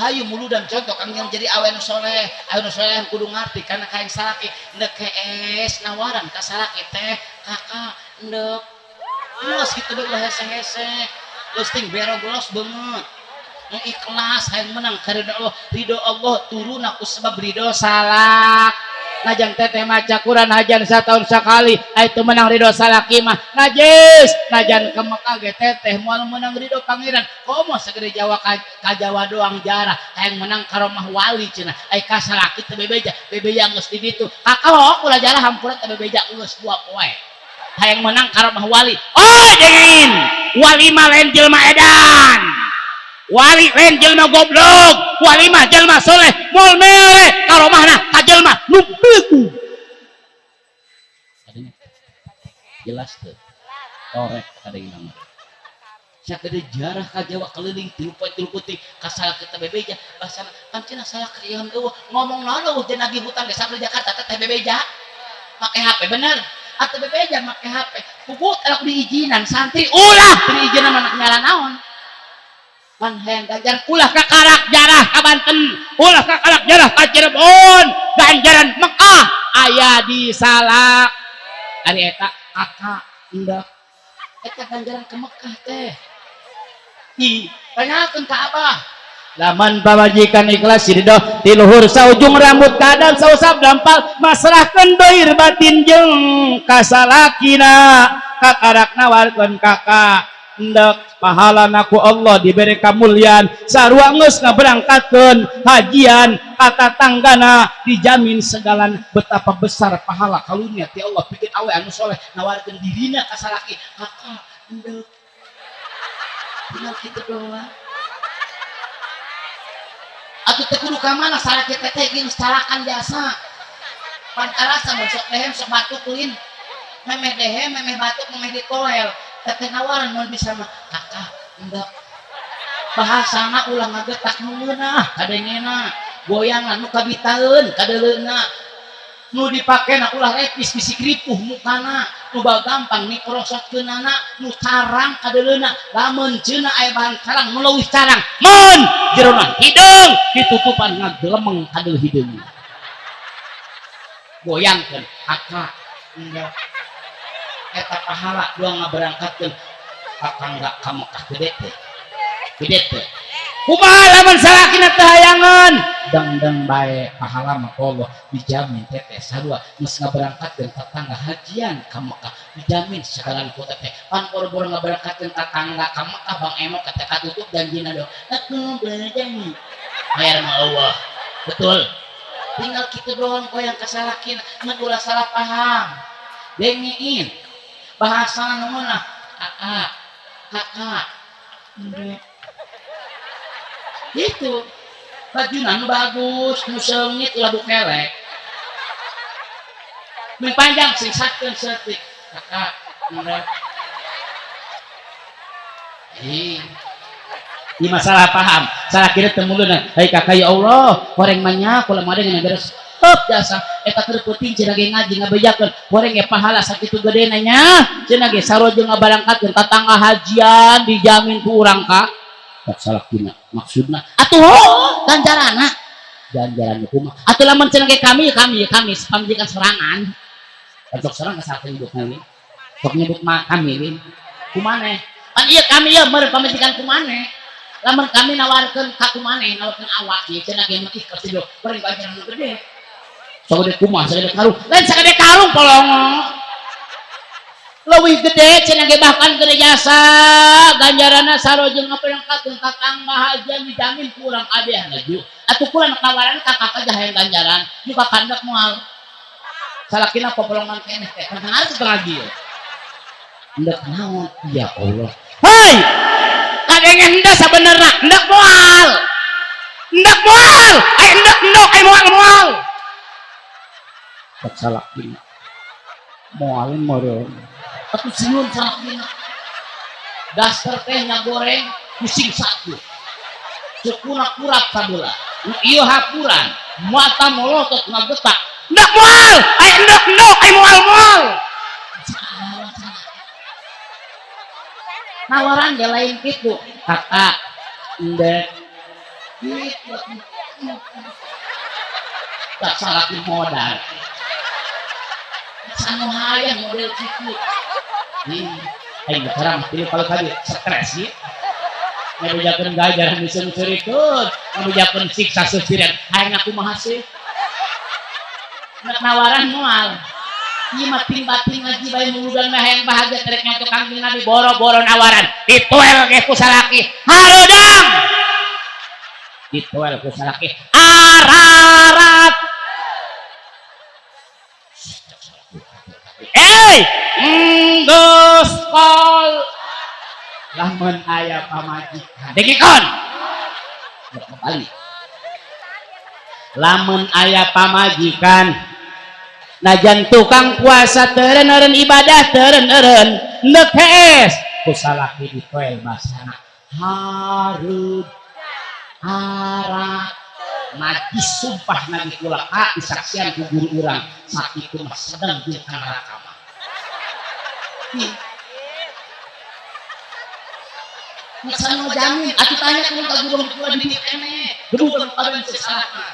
Hayu muludan contoh kang yang jadi awe nu soleh, awe nu soleh kudu ngarti kana kaeng salaki, ndek kees nawaran ka salaki teh, kakak ndek. Geus kitu bae ulah hese-hese. Geus ting bero gelos beungeut. Nu ikhlas hayang menang ka ridho Allah, ridho Allah turun aku sebab ridho salak. Najan teteh maca Quran hajan satahun sakali, aya teu menang ridho salaki mah najis. Najan ke Mekah ge teteh moal menang ridho pangeran. Komo segede Jawa ka Jawa doang jarah hayang menang karomah wali cenah. Ai ka salaki teu bebeja, bebeja geus di ditu. Kakalok ulah jarah hampura teu bebeja geus dua poe. Hayang menang karomah wali. Oh dingin, wali mah lain jelema edan. Wali lain jelema goblok, wali mah jelema soleh, moal mere karomahna ka jelema nu beugu. Jelas teu? Torek kadang mah. Sakede jarah ka Jawa keliling tilu poe tilu peuting ka salaki teh bebeja, basana pan cenah salaki ieu eueuh ngomong naon eueuh jeung nagih hutang ge sampe Jakarta teh bebeja. Make HP bener. Atau bebeja make HP. Kubut elok diizinan santri ulah diizinan mah nyala naon. Pan hayang ganjar ulah ka Karak jarah ka Banten, ulah ka Karak jarah ka Cirebon, ganjaran Mekah aya di Salak. Ari eta kakak endek eta ganjaran ke Mekah teh. Ih, tanyakeun ka Abah. Lamun pamajikan ikhlas ridho ti luhur saujung rambut kadang sausap dampal masrahkeun doir batin jeung ka salakina kakarak nawarkeun kakak endek pahala ku Allah diberi kemuliaan sarua geus ngaberangkatkeun hajian kata tanggana dijamin segalan betapa besar pahala kalunya ti Allah pikeun awe anu soleh nawarkeun dirina ka salaki kakak endek tinggal kitu doang. Atuh teu kudu ka mana salaki teteh geus calakan jasa. Pan karasa mun sok dehem sok batuk ulin. Memeh dehem, memeh batuk, memeh ditoel. Teteh nawaran mun bisa mah, kakak enggak. Bahasana ulah ngagetak nu ngeunah kadengena. Goyangan nu kabitaeun kadeuleuna. Nu dipakena ulah repis bisi kripuh mukana, nu gampang diporosotkeunana, nu carang kadeuleuna. Lamun ceunah aya bahan carang nu leuwih carang, mun jerona hideung ditutupan ngagelemeng kadeuleu hideung. Goyangkeun kakak enggak. Eta pahala doang ngaberangkatkeun kakak ka Mekah gede teh. Gede teh. Kumaha lamun salakina teu hayangeun? Dengdeng bae pahala mah Allah dijamin teteh sarua geus ngaberangkatkeun tetangga hajian ka Mekah dijamin sagalan ku teteh. Pan boro-boro ngaberangkatkeun tetangga ka Mekah Bang Emok teh katutup janjina do. Aku berjanji. Bayar mah Allah. Betul. Tinggal kitu doang goyang ka salakina, ngan ulah salah paham. Dengein. Bahasana nu ngeunah, kakak, kakak. Endek. Itu bajuna nu bagus, nu seungit ulah bukelek. Nu panjang singsakeun saeutik. Kakak, endek. Ih. Ini masalah paham. Salah kira temuluna. Hai kakak ya Allah, goreng manya kula mah dengan beres. Heup jasa eta keur peuting cenah ge ngaji ngabejakeun goreng ge pahala sakitu gedena nya cenah ge sarua jeung ngabarangkatkeun tatangga hajian dijamin ku urang ka. Tak salah kina maksudna atuh ganjaranna ganjaran kumaha atuh lamun cenah ge kami kami kami pamajikan sorangan sok sorang salah nyebut kami sok nyebut mah kami lin kumaneh pan ieu kami ieu meureun pamajikan kumaneh lamun kami nawarkeun ka kumaneh nawarkeun awak ieu cenah ge mah ih kasih goreng ganjaran nu gede sagede kumaha sagede karung lain sagede karung polongo leuwih gede cenah ge bahkan gede jasa ganjaranna sarua jeung ngaberangkatkeun tatangga hajian dijamin ku urang kabeh laju atuh kula nawaran ka kakak aja hayang ganjaran nu kakandak moal salakina popolongan keneh teh kan harus lagi hendak naon ya Allah hei kadenge hendak sabenerna hendak moal ai hendak endok ai moal moal tak salakina moalin meureun atuh sieun salakina daster teh nya goreng pusing satu sukuna kurap sabelah nu ieu hapuran mata molotot ngagetak hendak moal ai endok endok ai moal moal nawaran ge lain kitu kakak endek gitu tak salaki modal sanu hayang model kitu aing sekarang pilih kalau tadi stres ya ngabejakeun gajaran diseung-seurikeun ngabejakeun siksa seusireun hayang aku mah sih nek nawaran moal ieu mah ting batin ngaji bae muludan mah hayang bahagia terek ngaco Kangjeng Nabi boro-boro nawaran ditoel ge ku salaki harudang ditoel ku salaki ararat geus kol lamun aya pamajikan dengikeun kembali lamun aya pamajikan najan tukang puasa teureun-eureun ibadah teureun-eureun neuk hees ku salaki ditoel basana hareud harat najis sumpah nabi kula ka disaksian ku guru urang sakitu mah sedeng jeung ka neraka mah. Nih. Jamin atuh tanya ka guru kula di dieu keneh gedung kabeh teu salah mah.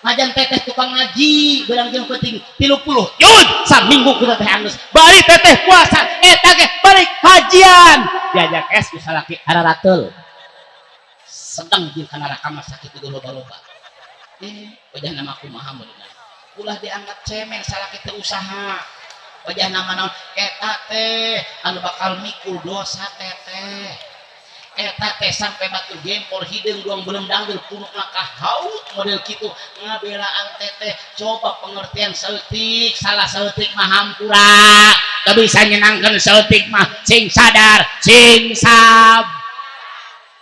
Ngajan teteh tukang ngaji beurang jeung penting 30 yun saminggu ku teteh anggeus bari teteh puasa eta ge balik hajian diajak es ku salaki ararateul sedang jeung kana neraka mah sakitu ge loba-loba. Wajah nama kumaha meureunna ulah dianggap cemen salaki teu usaha wajah nama naon eta teh anu bakal mikul dosa teteh eta teh sampai batu gempor hideung doang belum dangdul punukna ka haut model kitu ngabelaan teteh coba pengertian saeutik salah saeutik mah hampura teu bisa nyenangkeun saeutik mah sing sadar sing sab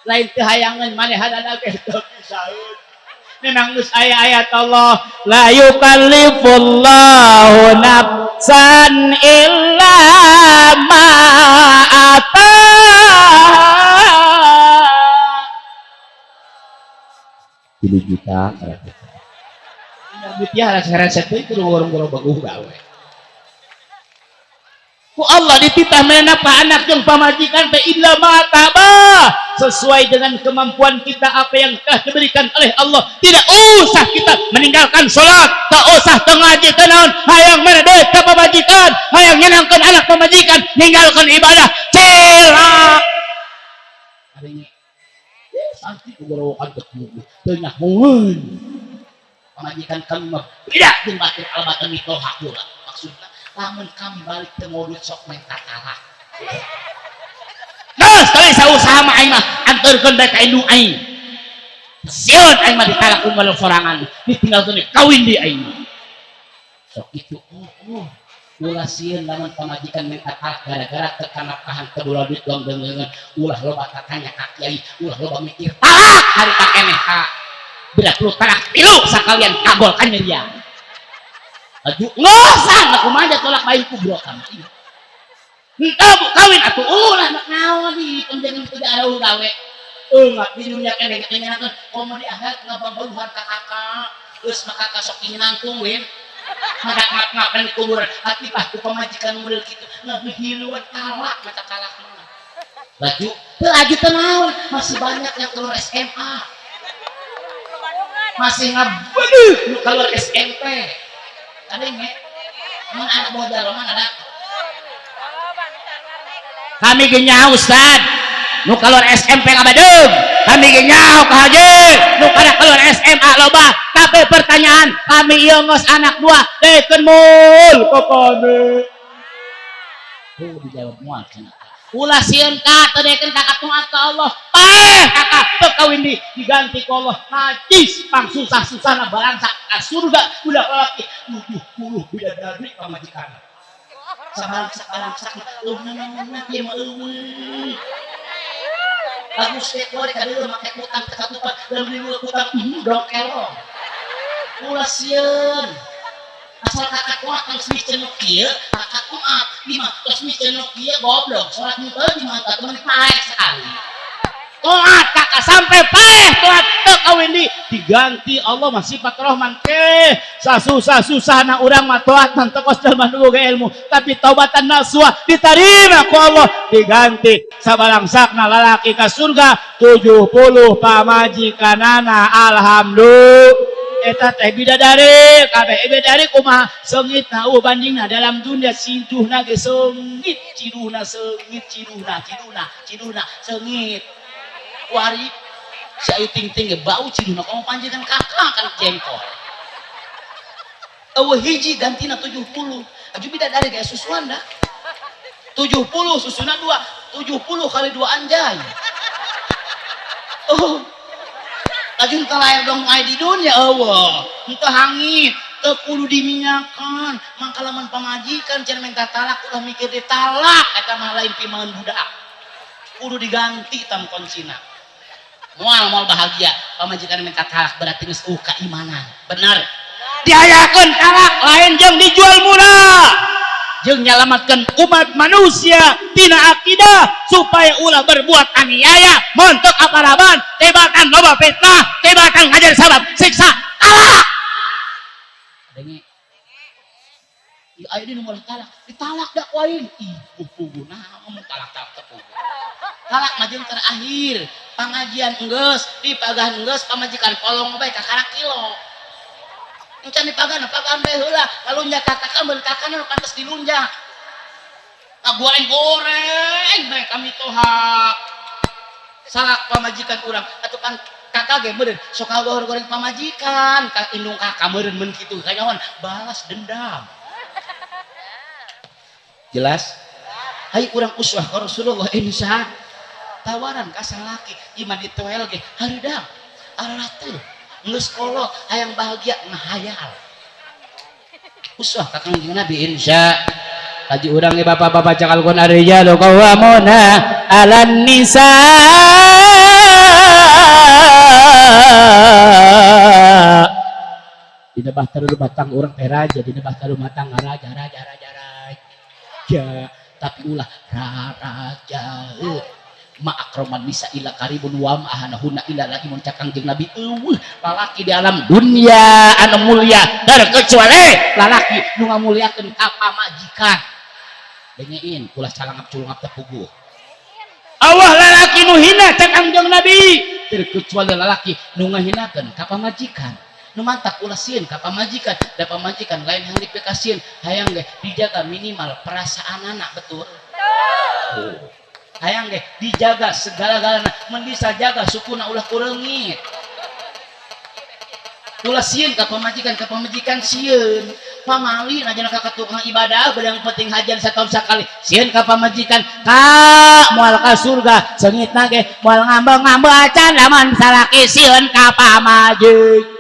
lain teu hayangeun manehanana ge teu bisaeun Memang geus aya ayat Allah, la yukallifullahu nafsan illa ma ataha. 3 juta ya, resep itu gorong-gorong bagus gawe. Ku Allah dititah menapa anak jeung pamajikan teh illa ma tabah, sesuai dengan kemampuan kita apa yang telah diberikan oleh Allah. Tidak usah kita meninggalkan salat, tak usah teu ngaji, teu naon, hayang mere duit ka pamajikan, hayang nyenangkeun anak pamajikan, ninggalkeun ibadah, celak. Santi kugorowokan teu nyahoeun pamajikan kami mah beda jeung batur albatan mitoha heula. Maksudna lamun kami balik teu ngodut sok minta talak. Geus teu sausaha mah aing mah anterkeun bae ka indung aing. Sieun aing mah ditalak ku ngalung sorangan, ditinggalkeun kawin di aing. Sok kitu, oh. Ulah sieun lamun pamajikan minta talak gara-gara teu kanapkahan, teu bola duit dong deungeun. Ulah loba tatanya ka kiai, ulah loba mikir, talak harita keneh ka. Bila perlu talak tilu sakalian kagol kan nyerian. Aduh, ngosan aku mah aja tolak bayi kubro kami. Entah bu kawin atuh ulah nak naon di penjengan tidak ada gawe. Enggak di dunia keneh nyenangkeun komo di akhirat ngababaluhan ka kakak. Geus mah kakak sok nangkung win. Madak ngap-ngap di kuburan hati pah ku pamajikan model kitu ngahiluan talak mata talak mah. Laju, teu laju teu naon, masih banyak yang keluar SMA. Masih ngabeudeuh nu keluar SMP. Ada nge? Mun anak modal mana ada? Kami ge nyaho Ustad, nu keluar SMP ngabadeug. Kami ge nyaho ka haji, nu kada keluar SMA loba. Tapi pertanyaan, kami ieu geus anak dua, dekeun mul ka kami. Oh, dijawab moal cenah. Ulah sieun ka teu dekeun ka katuat ka Allah. Paeh kakak teu kawin di diganti ku Allah. Najis pang susah-susahna balangsak ka surga udah lalaki 70 bidadari pamajikan. Sabalangsak-balangsak eueuh naon ieu mah eueuh. Bagus teh kuari ka dieu make kutang teu katupan, lamun dibuka kutang dongkerong. Ulah sieun. Asal kakak kuat geus miceun nu kieu, kakak kuat lima geus miceun nu kieu goblok, salat henteu di mata temen paeh sekali. Toat kakak sampai paeh toat teu kawin di diganti Allah mah sifat Rahman ke sasusah-susahna urang mah toat mah teu kos jelema nu boga ilmu, tapi taubatan nasuha diterima ku Allah, diganti sabalangsakna lalaki ka surga 70 pamajikanana. Alhamdulillah. Eta teh bidadari kabeh bidadari kumaha seungitna eueuh bandingna dalam dunia siduhna ge seungit ciduhna seungit ciduhna ciduhna ciduhna seungit wari si Ayu Ting Ting ge bau ciduhna komo panjenengan kakak kana jengkol eueuh hiji gantina 70 aju bidadari ge susuan dah 70 susuna 2 70 kali 2 anjay. Oh lajun teu dong aya di dunia eueuh henteu hangit teu kudu diminyakan mangka lamun pamajikan cenah minta talak ulah mikir ditalak eta mah lain pimaeun budak kudu diganti tam kuncina moal moal bahagia pamajikan minta talak berarti geus eueuh keimanan bener diayakeun talak lain jeung dijual murah jeung nyalamatkeun umat manusia tina akidah supaya ulah berbuat aniaya montok aparaban tebatan loba fitnah tebatan ngajar sabab siksa talak. Denge ieu aya di nomor talak ditalak dak lain ih puguh nah ngomong talak-talak teu puguh talak mah jeung terakhir pangajian enggeus dipagahan enggeus pamajikan polong bae kakara kilo encan dipagahan pagahan bae heula ngalunjak kakak mun kakak nu pantes dilunjak ngagoreng-goreng bae kami toha salak pamajikan urang atuh pan kakak ge meureun sok ngagoreng pamajikan ka indung kakak meureun mun kitu kanyahoan balas dendam jelas. Hayu urang uswah ka Rasulullah insya tawaran ka salaki iman ditoel ge hareudang ararateul geus kolot hayang bahagia ngahayal uswah ka Kangjeng Nabi insya. Haji urang ge bapak-bapak cakal kun ar-rijalu qawwamuna 'alan nisa. Dina bahtera rumah tangga urang teh raja, dina bahtera rumah tangga raja, raja, raja, raja, tapi ulah raja. Ma akroman nisa illa karibun wa ma ahanahunna illa laimun, cak Kangjeng Nabi. Euweuh lalaki di alam dunia anu mulia terkecuali lalaki nu ngamuliakeun ka pamajikan. Dengein, ulah calangap culungap teh puguh. Allah lalaki nu hina, cak Kangjeng Nabi, terkecuali lalaki nu ngahinakeun ka pamajikan. Nu mantak ulah sieun ka pamajikan, da pamajikan lain yang dipikasieun, hayang ge dijaga minimal perasaan anak, betul? Oh. Hayang ge dijaga segala-galana, mun bisa jaga sukuna, ulah kureungit, ulah sieun ka pamajikan, ka pamajikan sieun pamali aja ka tukang ibadah. Yang penting hajian setahun sekali, sieun ka pamajikan ka moal ka surga, seungitna ge moal ngambek-ngambek acan lamun salaki sieun ka pamajik.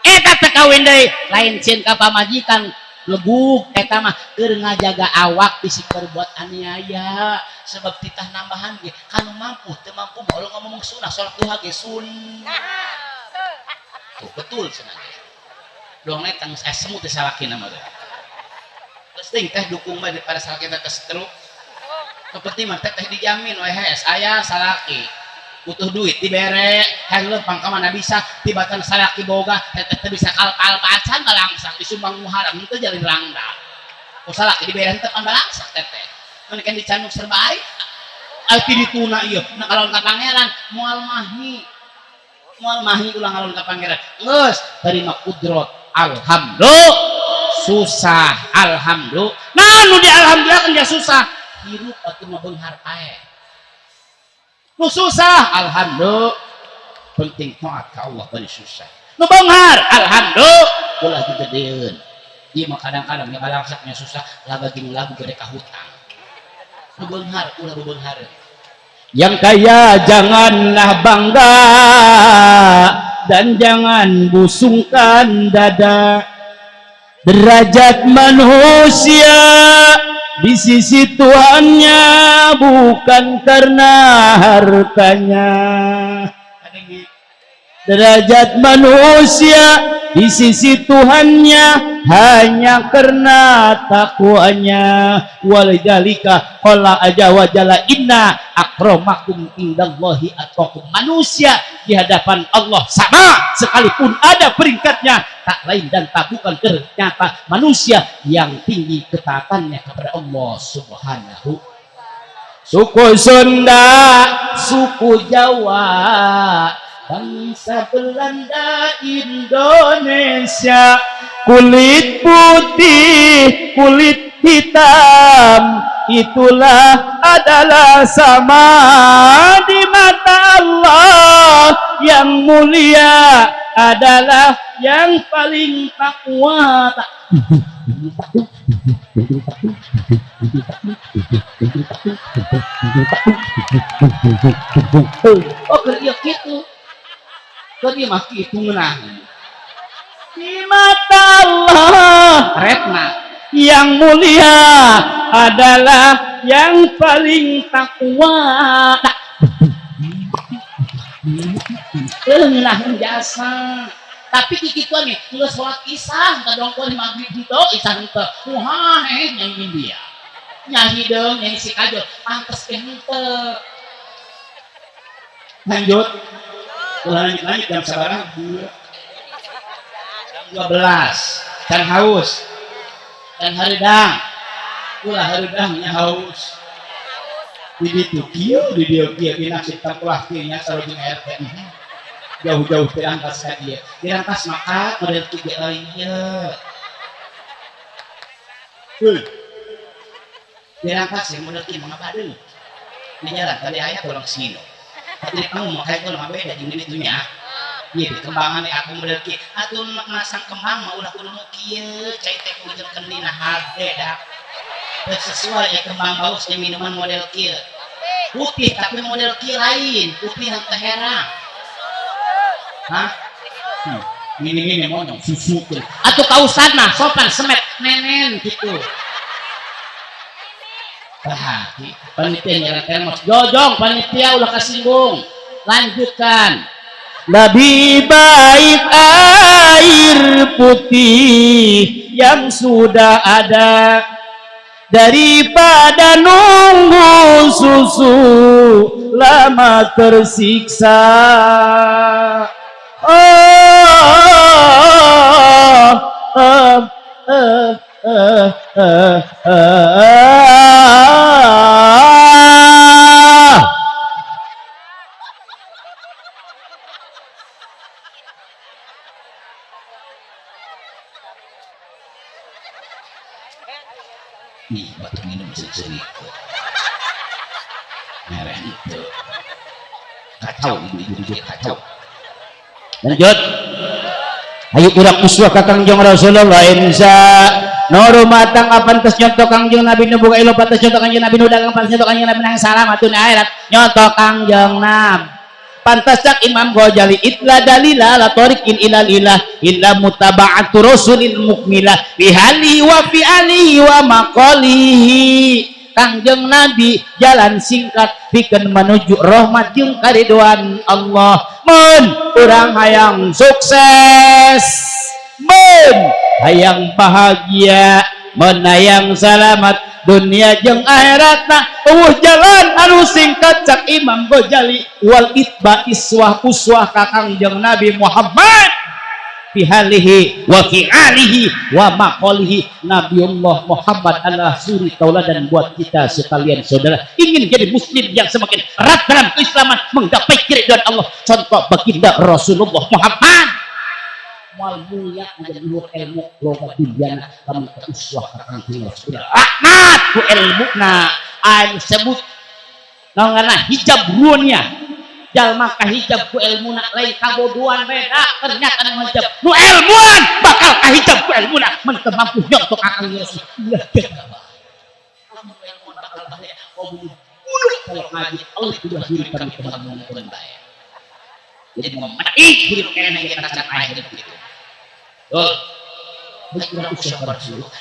Eta teh kawin deui lain sieun ka pamajikan, leguk eta mah keur ngajaga awak bisi berbuat aniaya, sebab titah nambahan ge kanu mampu. Teu mampu mah ulah ngomong sunah, salat duha ge sunnah. Tuh, betul cenah ge doang netang saya semut teh salakina mah teh. Geus teuing teh dukung bae daripada salaki teh stroke. Nu penting mah teh dijamin we hes aya salaki, butuh duit dibere, hayang lempang ka mana bisa, tibatan salaki boga teh teh bisa kal-kal acan balangsak disumbang muharam teu jalin rangda. Ku salaki dibere teh pan balangsak teteh. Mun kan dicanduk serba aya. Ai ti dituna ieu na kalon ka pangeran moal mahi. Moal mahi, ulah ngalon ka pangeran. Geus terima kudrot, alhamdulillah. Susah, alhamdulillah. Nah, nu di alhamdulillah kan dia susah. Hirup atuh mah beunghar pae. Nu susah, alhamdulillah. Penting taat ka Allah bari susah. Nu beunghar, alhamdulillah. Ulah digedeun. Ieu mah kadang-kadang nya balangsaknya susah, laga gini lagu gede ka hutang. Nu beunghar ulah bebeunghareun. Yang kaya janganlah bangga dan jangan busungkan dada. Derajat manusia di sisi Tuhannya bukan karena hartanya. Derajat manusia di sisi Tuhannya hanya karena takwanya. Walidzalika qala aja wa jalla inna akramakum indallahi atqakum. Manusia di hadapan Allah sama sekalipun ada peringkatnya, tak lain dan tak bukan ternyata manusia yang tinggi ketaatannya kepada Allah Subhanahu. Suku Sunda, suku Jawa, bangsa Belanda, Indonesia, kulit putih, kulit hitam, itulah adalah sama di mata Allah. Yang mulia adalah yang paling takwa. Oh, keur ieu kitu. Keur ieu mah kitu ngeunah. Di mata Allah retna yang mulia adalah yang paling takwa. Ngeunah jasa. Tapi kikituan nih, geus salat isya, kadongkon maghrib henteu, isya henteu. Wah, nyanyi dia. Nyanyi deung, nyanyi si kajol, pantes ge henteu. Lanjut. Ulah lanjut-lanjut, jam sabaraha? Jam 12. Can haus. Dan hareudang. Ulah hareudangnya haus. Di ditu kieu, di dieu kieu, dina kita kieu nya sareng RT. Jauh-jauh dirangkas ka dieu. Dirangkas maka model tiga ieu. Heuh. Dirangkas yang model kieu mah badeung. Di jalan tadi aya tolong sino. Tapi kamu mau kayak mah beda jeung di ditu nya. Ieu kembangan aku model kieu. Atuh masang kembang mah ulah kudu nu kieu, cai teh kudu jeung kendina hade dah. Teu sesuai ya kembang baus jeung minuman model kieu. Putih tapi model kieu lain, putih teh herang. Hah? Ngini-ngini monyong susu tuh. Atuh kausan mah sopan semet nenen gitu. Wah, panitia nyerang termos. Jojong panitia ulah kasinggung. Lanjutkan. Lebih baik air putih yang sudah ada daripada nunggu susu lama tersiksa. Oh, oh, oh, oh, oh, oh. Nih batu minum sesengikut merah itu kacau, ibu-ibu juga kacau. Lanjut, ayo urang uswah ka Kangjeng Rasulullah. Insya nu matang pantes nyontoh Kangjeng Nabi, nu boga ilmu pantes nyontoh Kangjeng Nabi, nu dagang pantes nyontoh Kangjeng Nabi, nang salamatun akhirat nyontoh Kangjeng Nabi. Pantas cak Imam Ghazali itla dalila la tariqin ilal ilah illa mutaba'atu rasulil mukmilah fi hali wa fi alihi wa maqalihi. Kangjeng Nabi jalan singkat pikeun menuju rahmat jeung kariduan Allah. Mun urang hayang sukses, mun hayang bahagia, mun hayang salamat dunia jeung akhiratna, eueuh jalan anu singkat cak Imam Ghazali wal itba iswah uswah ka Kangjeng Nabi Muhammad fi halihi wa fi alihi wa maqalihi. Nabiullah Muhammad adalah suri tauladan buat kita sekalian saudara. Ingin jadi muslim yang semakin erat dalam keislaman, menggapai keridhaan Allah, contoh baginda Rasulullah Muhammad. Mual mulia menjadi luhur ilmu loba dunyana lamun teu uswah ka Kangjeng Rasulullah. Rahmat ku ilmuna anu sebut naon ngaranna hijab runya. Jalma kahijab ku ilmuna lain kabodohan beda, ternyata nu hijab nu ilmuan bakal kahijab ku ilmuna mun teu mampu nyontoh ka Kangjeng Rasulullah. Lamun ilmuan bakal bahaya bunuh kalau ngaji Allah sudah diri kami teman-teman bae. Jadi mau mati hidup kene kita can aya gitu.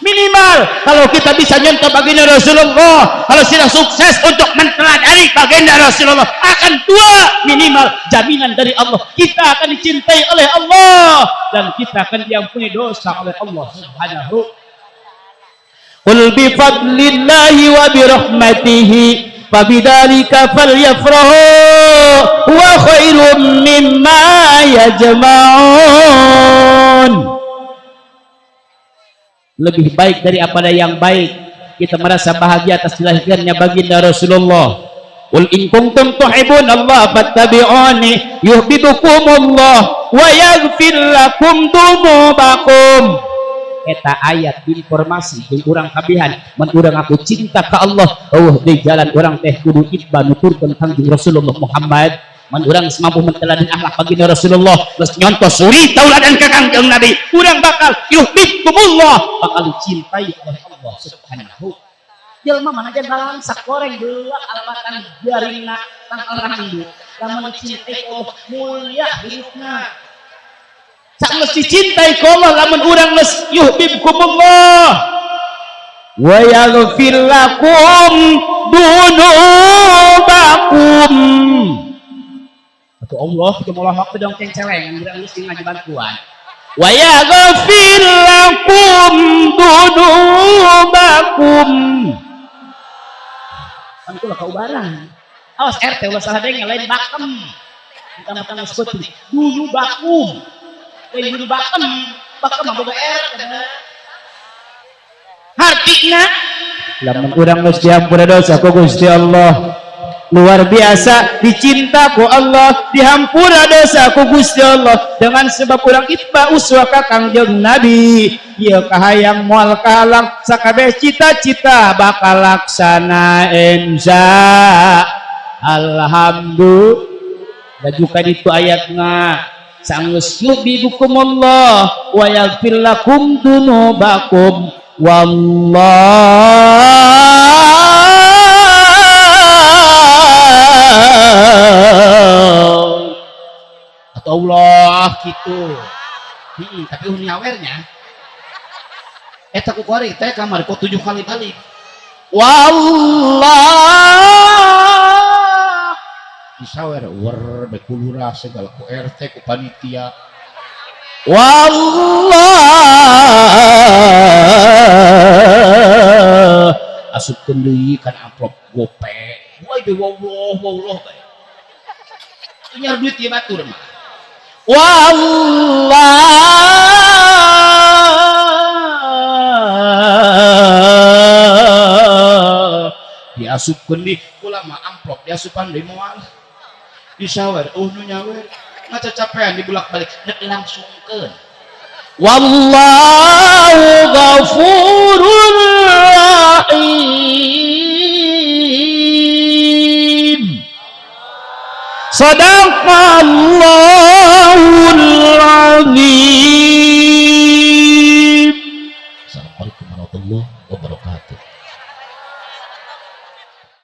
Minimal kalau kita bisa nyentuh baginda Rasulullah, kalau sudah sukses untuk menteladani baginda Rasulullah, akan dua minimal jaminan dari Allah, kita akan dicintai oleh Allah dan kita akan diampuni dosa oleh Allah Subhanahu. Qul bi fadlillahi wa bi rahmatihi fabidzalika falyafrahu huwa khairum mimma yajma'un. Lebih baik dari apa yang baik kita merasa bahagia atas dilahirkannya baginda Rasulullah. Qul in kuntum tuhibbun Allah fattabi'uni yuhibbukumullah wa yaghfir lakum dzunubakum. Eta ayat informasi jeung urang kabihan mun urang aku cinta ka Allah, eueuh di jalan urang teh kudu itba nuturkeun Kangjeng Rasulullah Muhammad. Mun urang geus mampu menteladani akhlak baginda Rasulullah, geus nyontoh suri tauladan ka Kangjeng Nabi, urang bakal yuhibbukumullah, bakal dicintai oleh Allah Subhanahu. Jelema mana aja balangsak goreng beulak alatan jaringna tangkal randu, lamun dicintai Allah mulia hidupna. Sak geus dicintai ku Allah lamun urang geus yuhibbukumullah wa yaghfir lakum dunubakum. Atau Allah itu malah waktu dong ceng-celengan urang geus ngaji bantuan. Wa yaghfir lakum dunubakum. Kan kula kaubaran. Awas RT ulah salah denge lain bakem. Mentang-mentang geus peuting dunubakum. Lain dunubakem, bakem mah boga RT. Hartina lamun urang geus diampura dosa ku Gusti Allah, luar biasa dicinta ku Allah, dihampura dosa ku Gusti Allah dengan sebab urang itba uswah ka Kangjeng Nabi. Ieu kahayang moal kahalang sakabeh cita-cita bakal laksana insya alhamdulillah. Juga itu ayatna sanggeus yuhibbukumullah wa yaghfir lakum dzunubakum wallah atau Allah gitu. Tapi nyawernya eta ku kuari teh kamari kok 7 kali balik. Wallah Disawer wer bae ku lurah segala ku RT ku panitia. Wallah asupkeun deui kan amplop gope. Woi be wallah wallah bae. Nyar duit ieu batur mah. Wallah diasupkeun di ulama amplop diasupan deui moal. Disawer nu nyawer ngacacapean dibulak-balik nek langsungkeun. Wallahu ghafurur rahim. Sadaqallahul azim.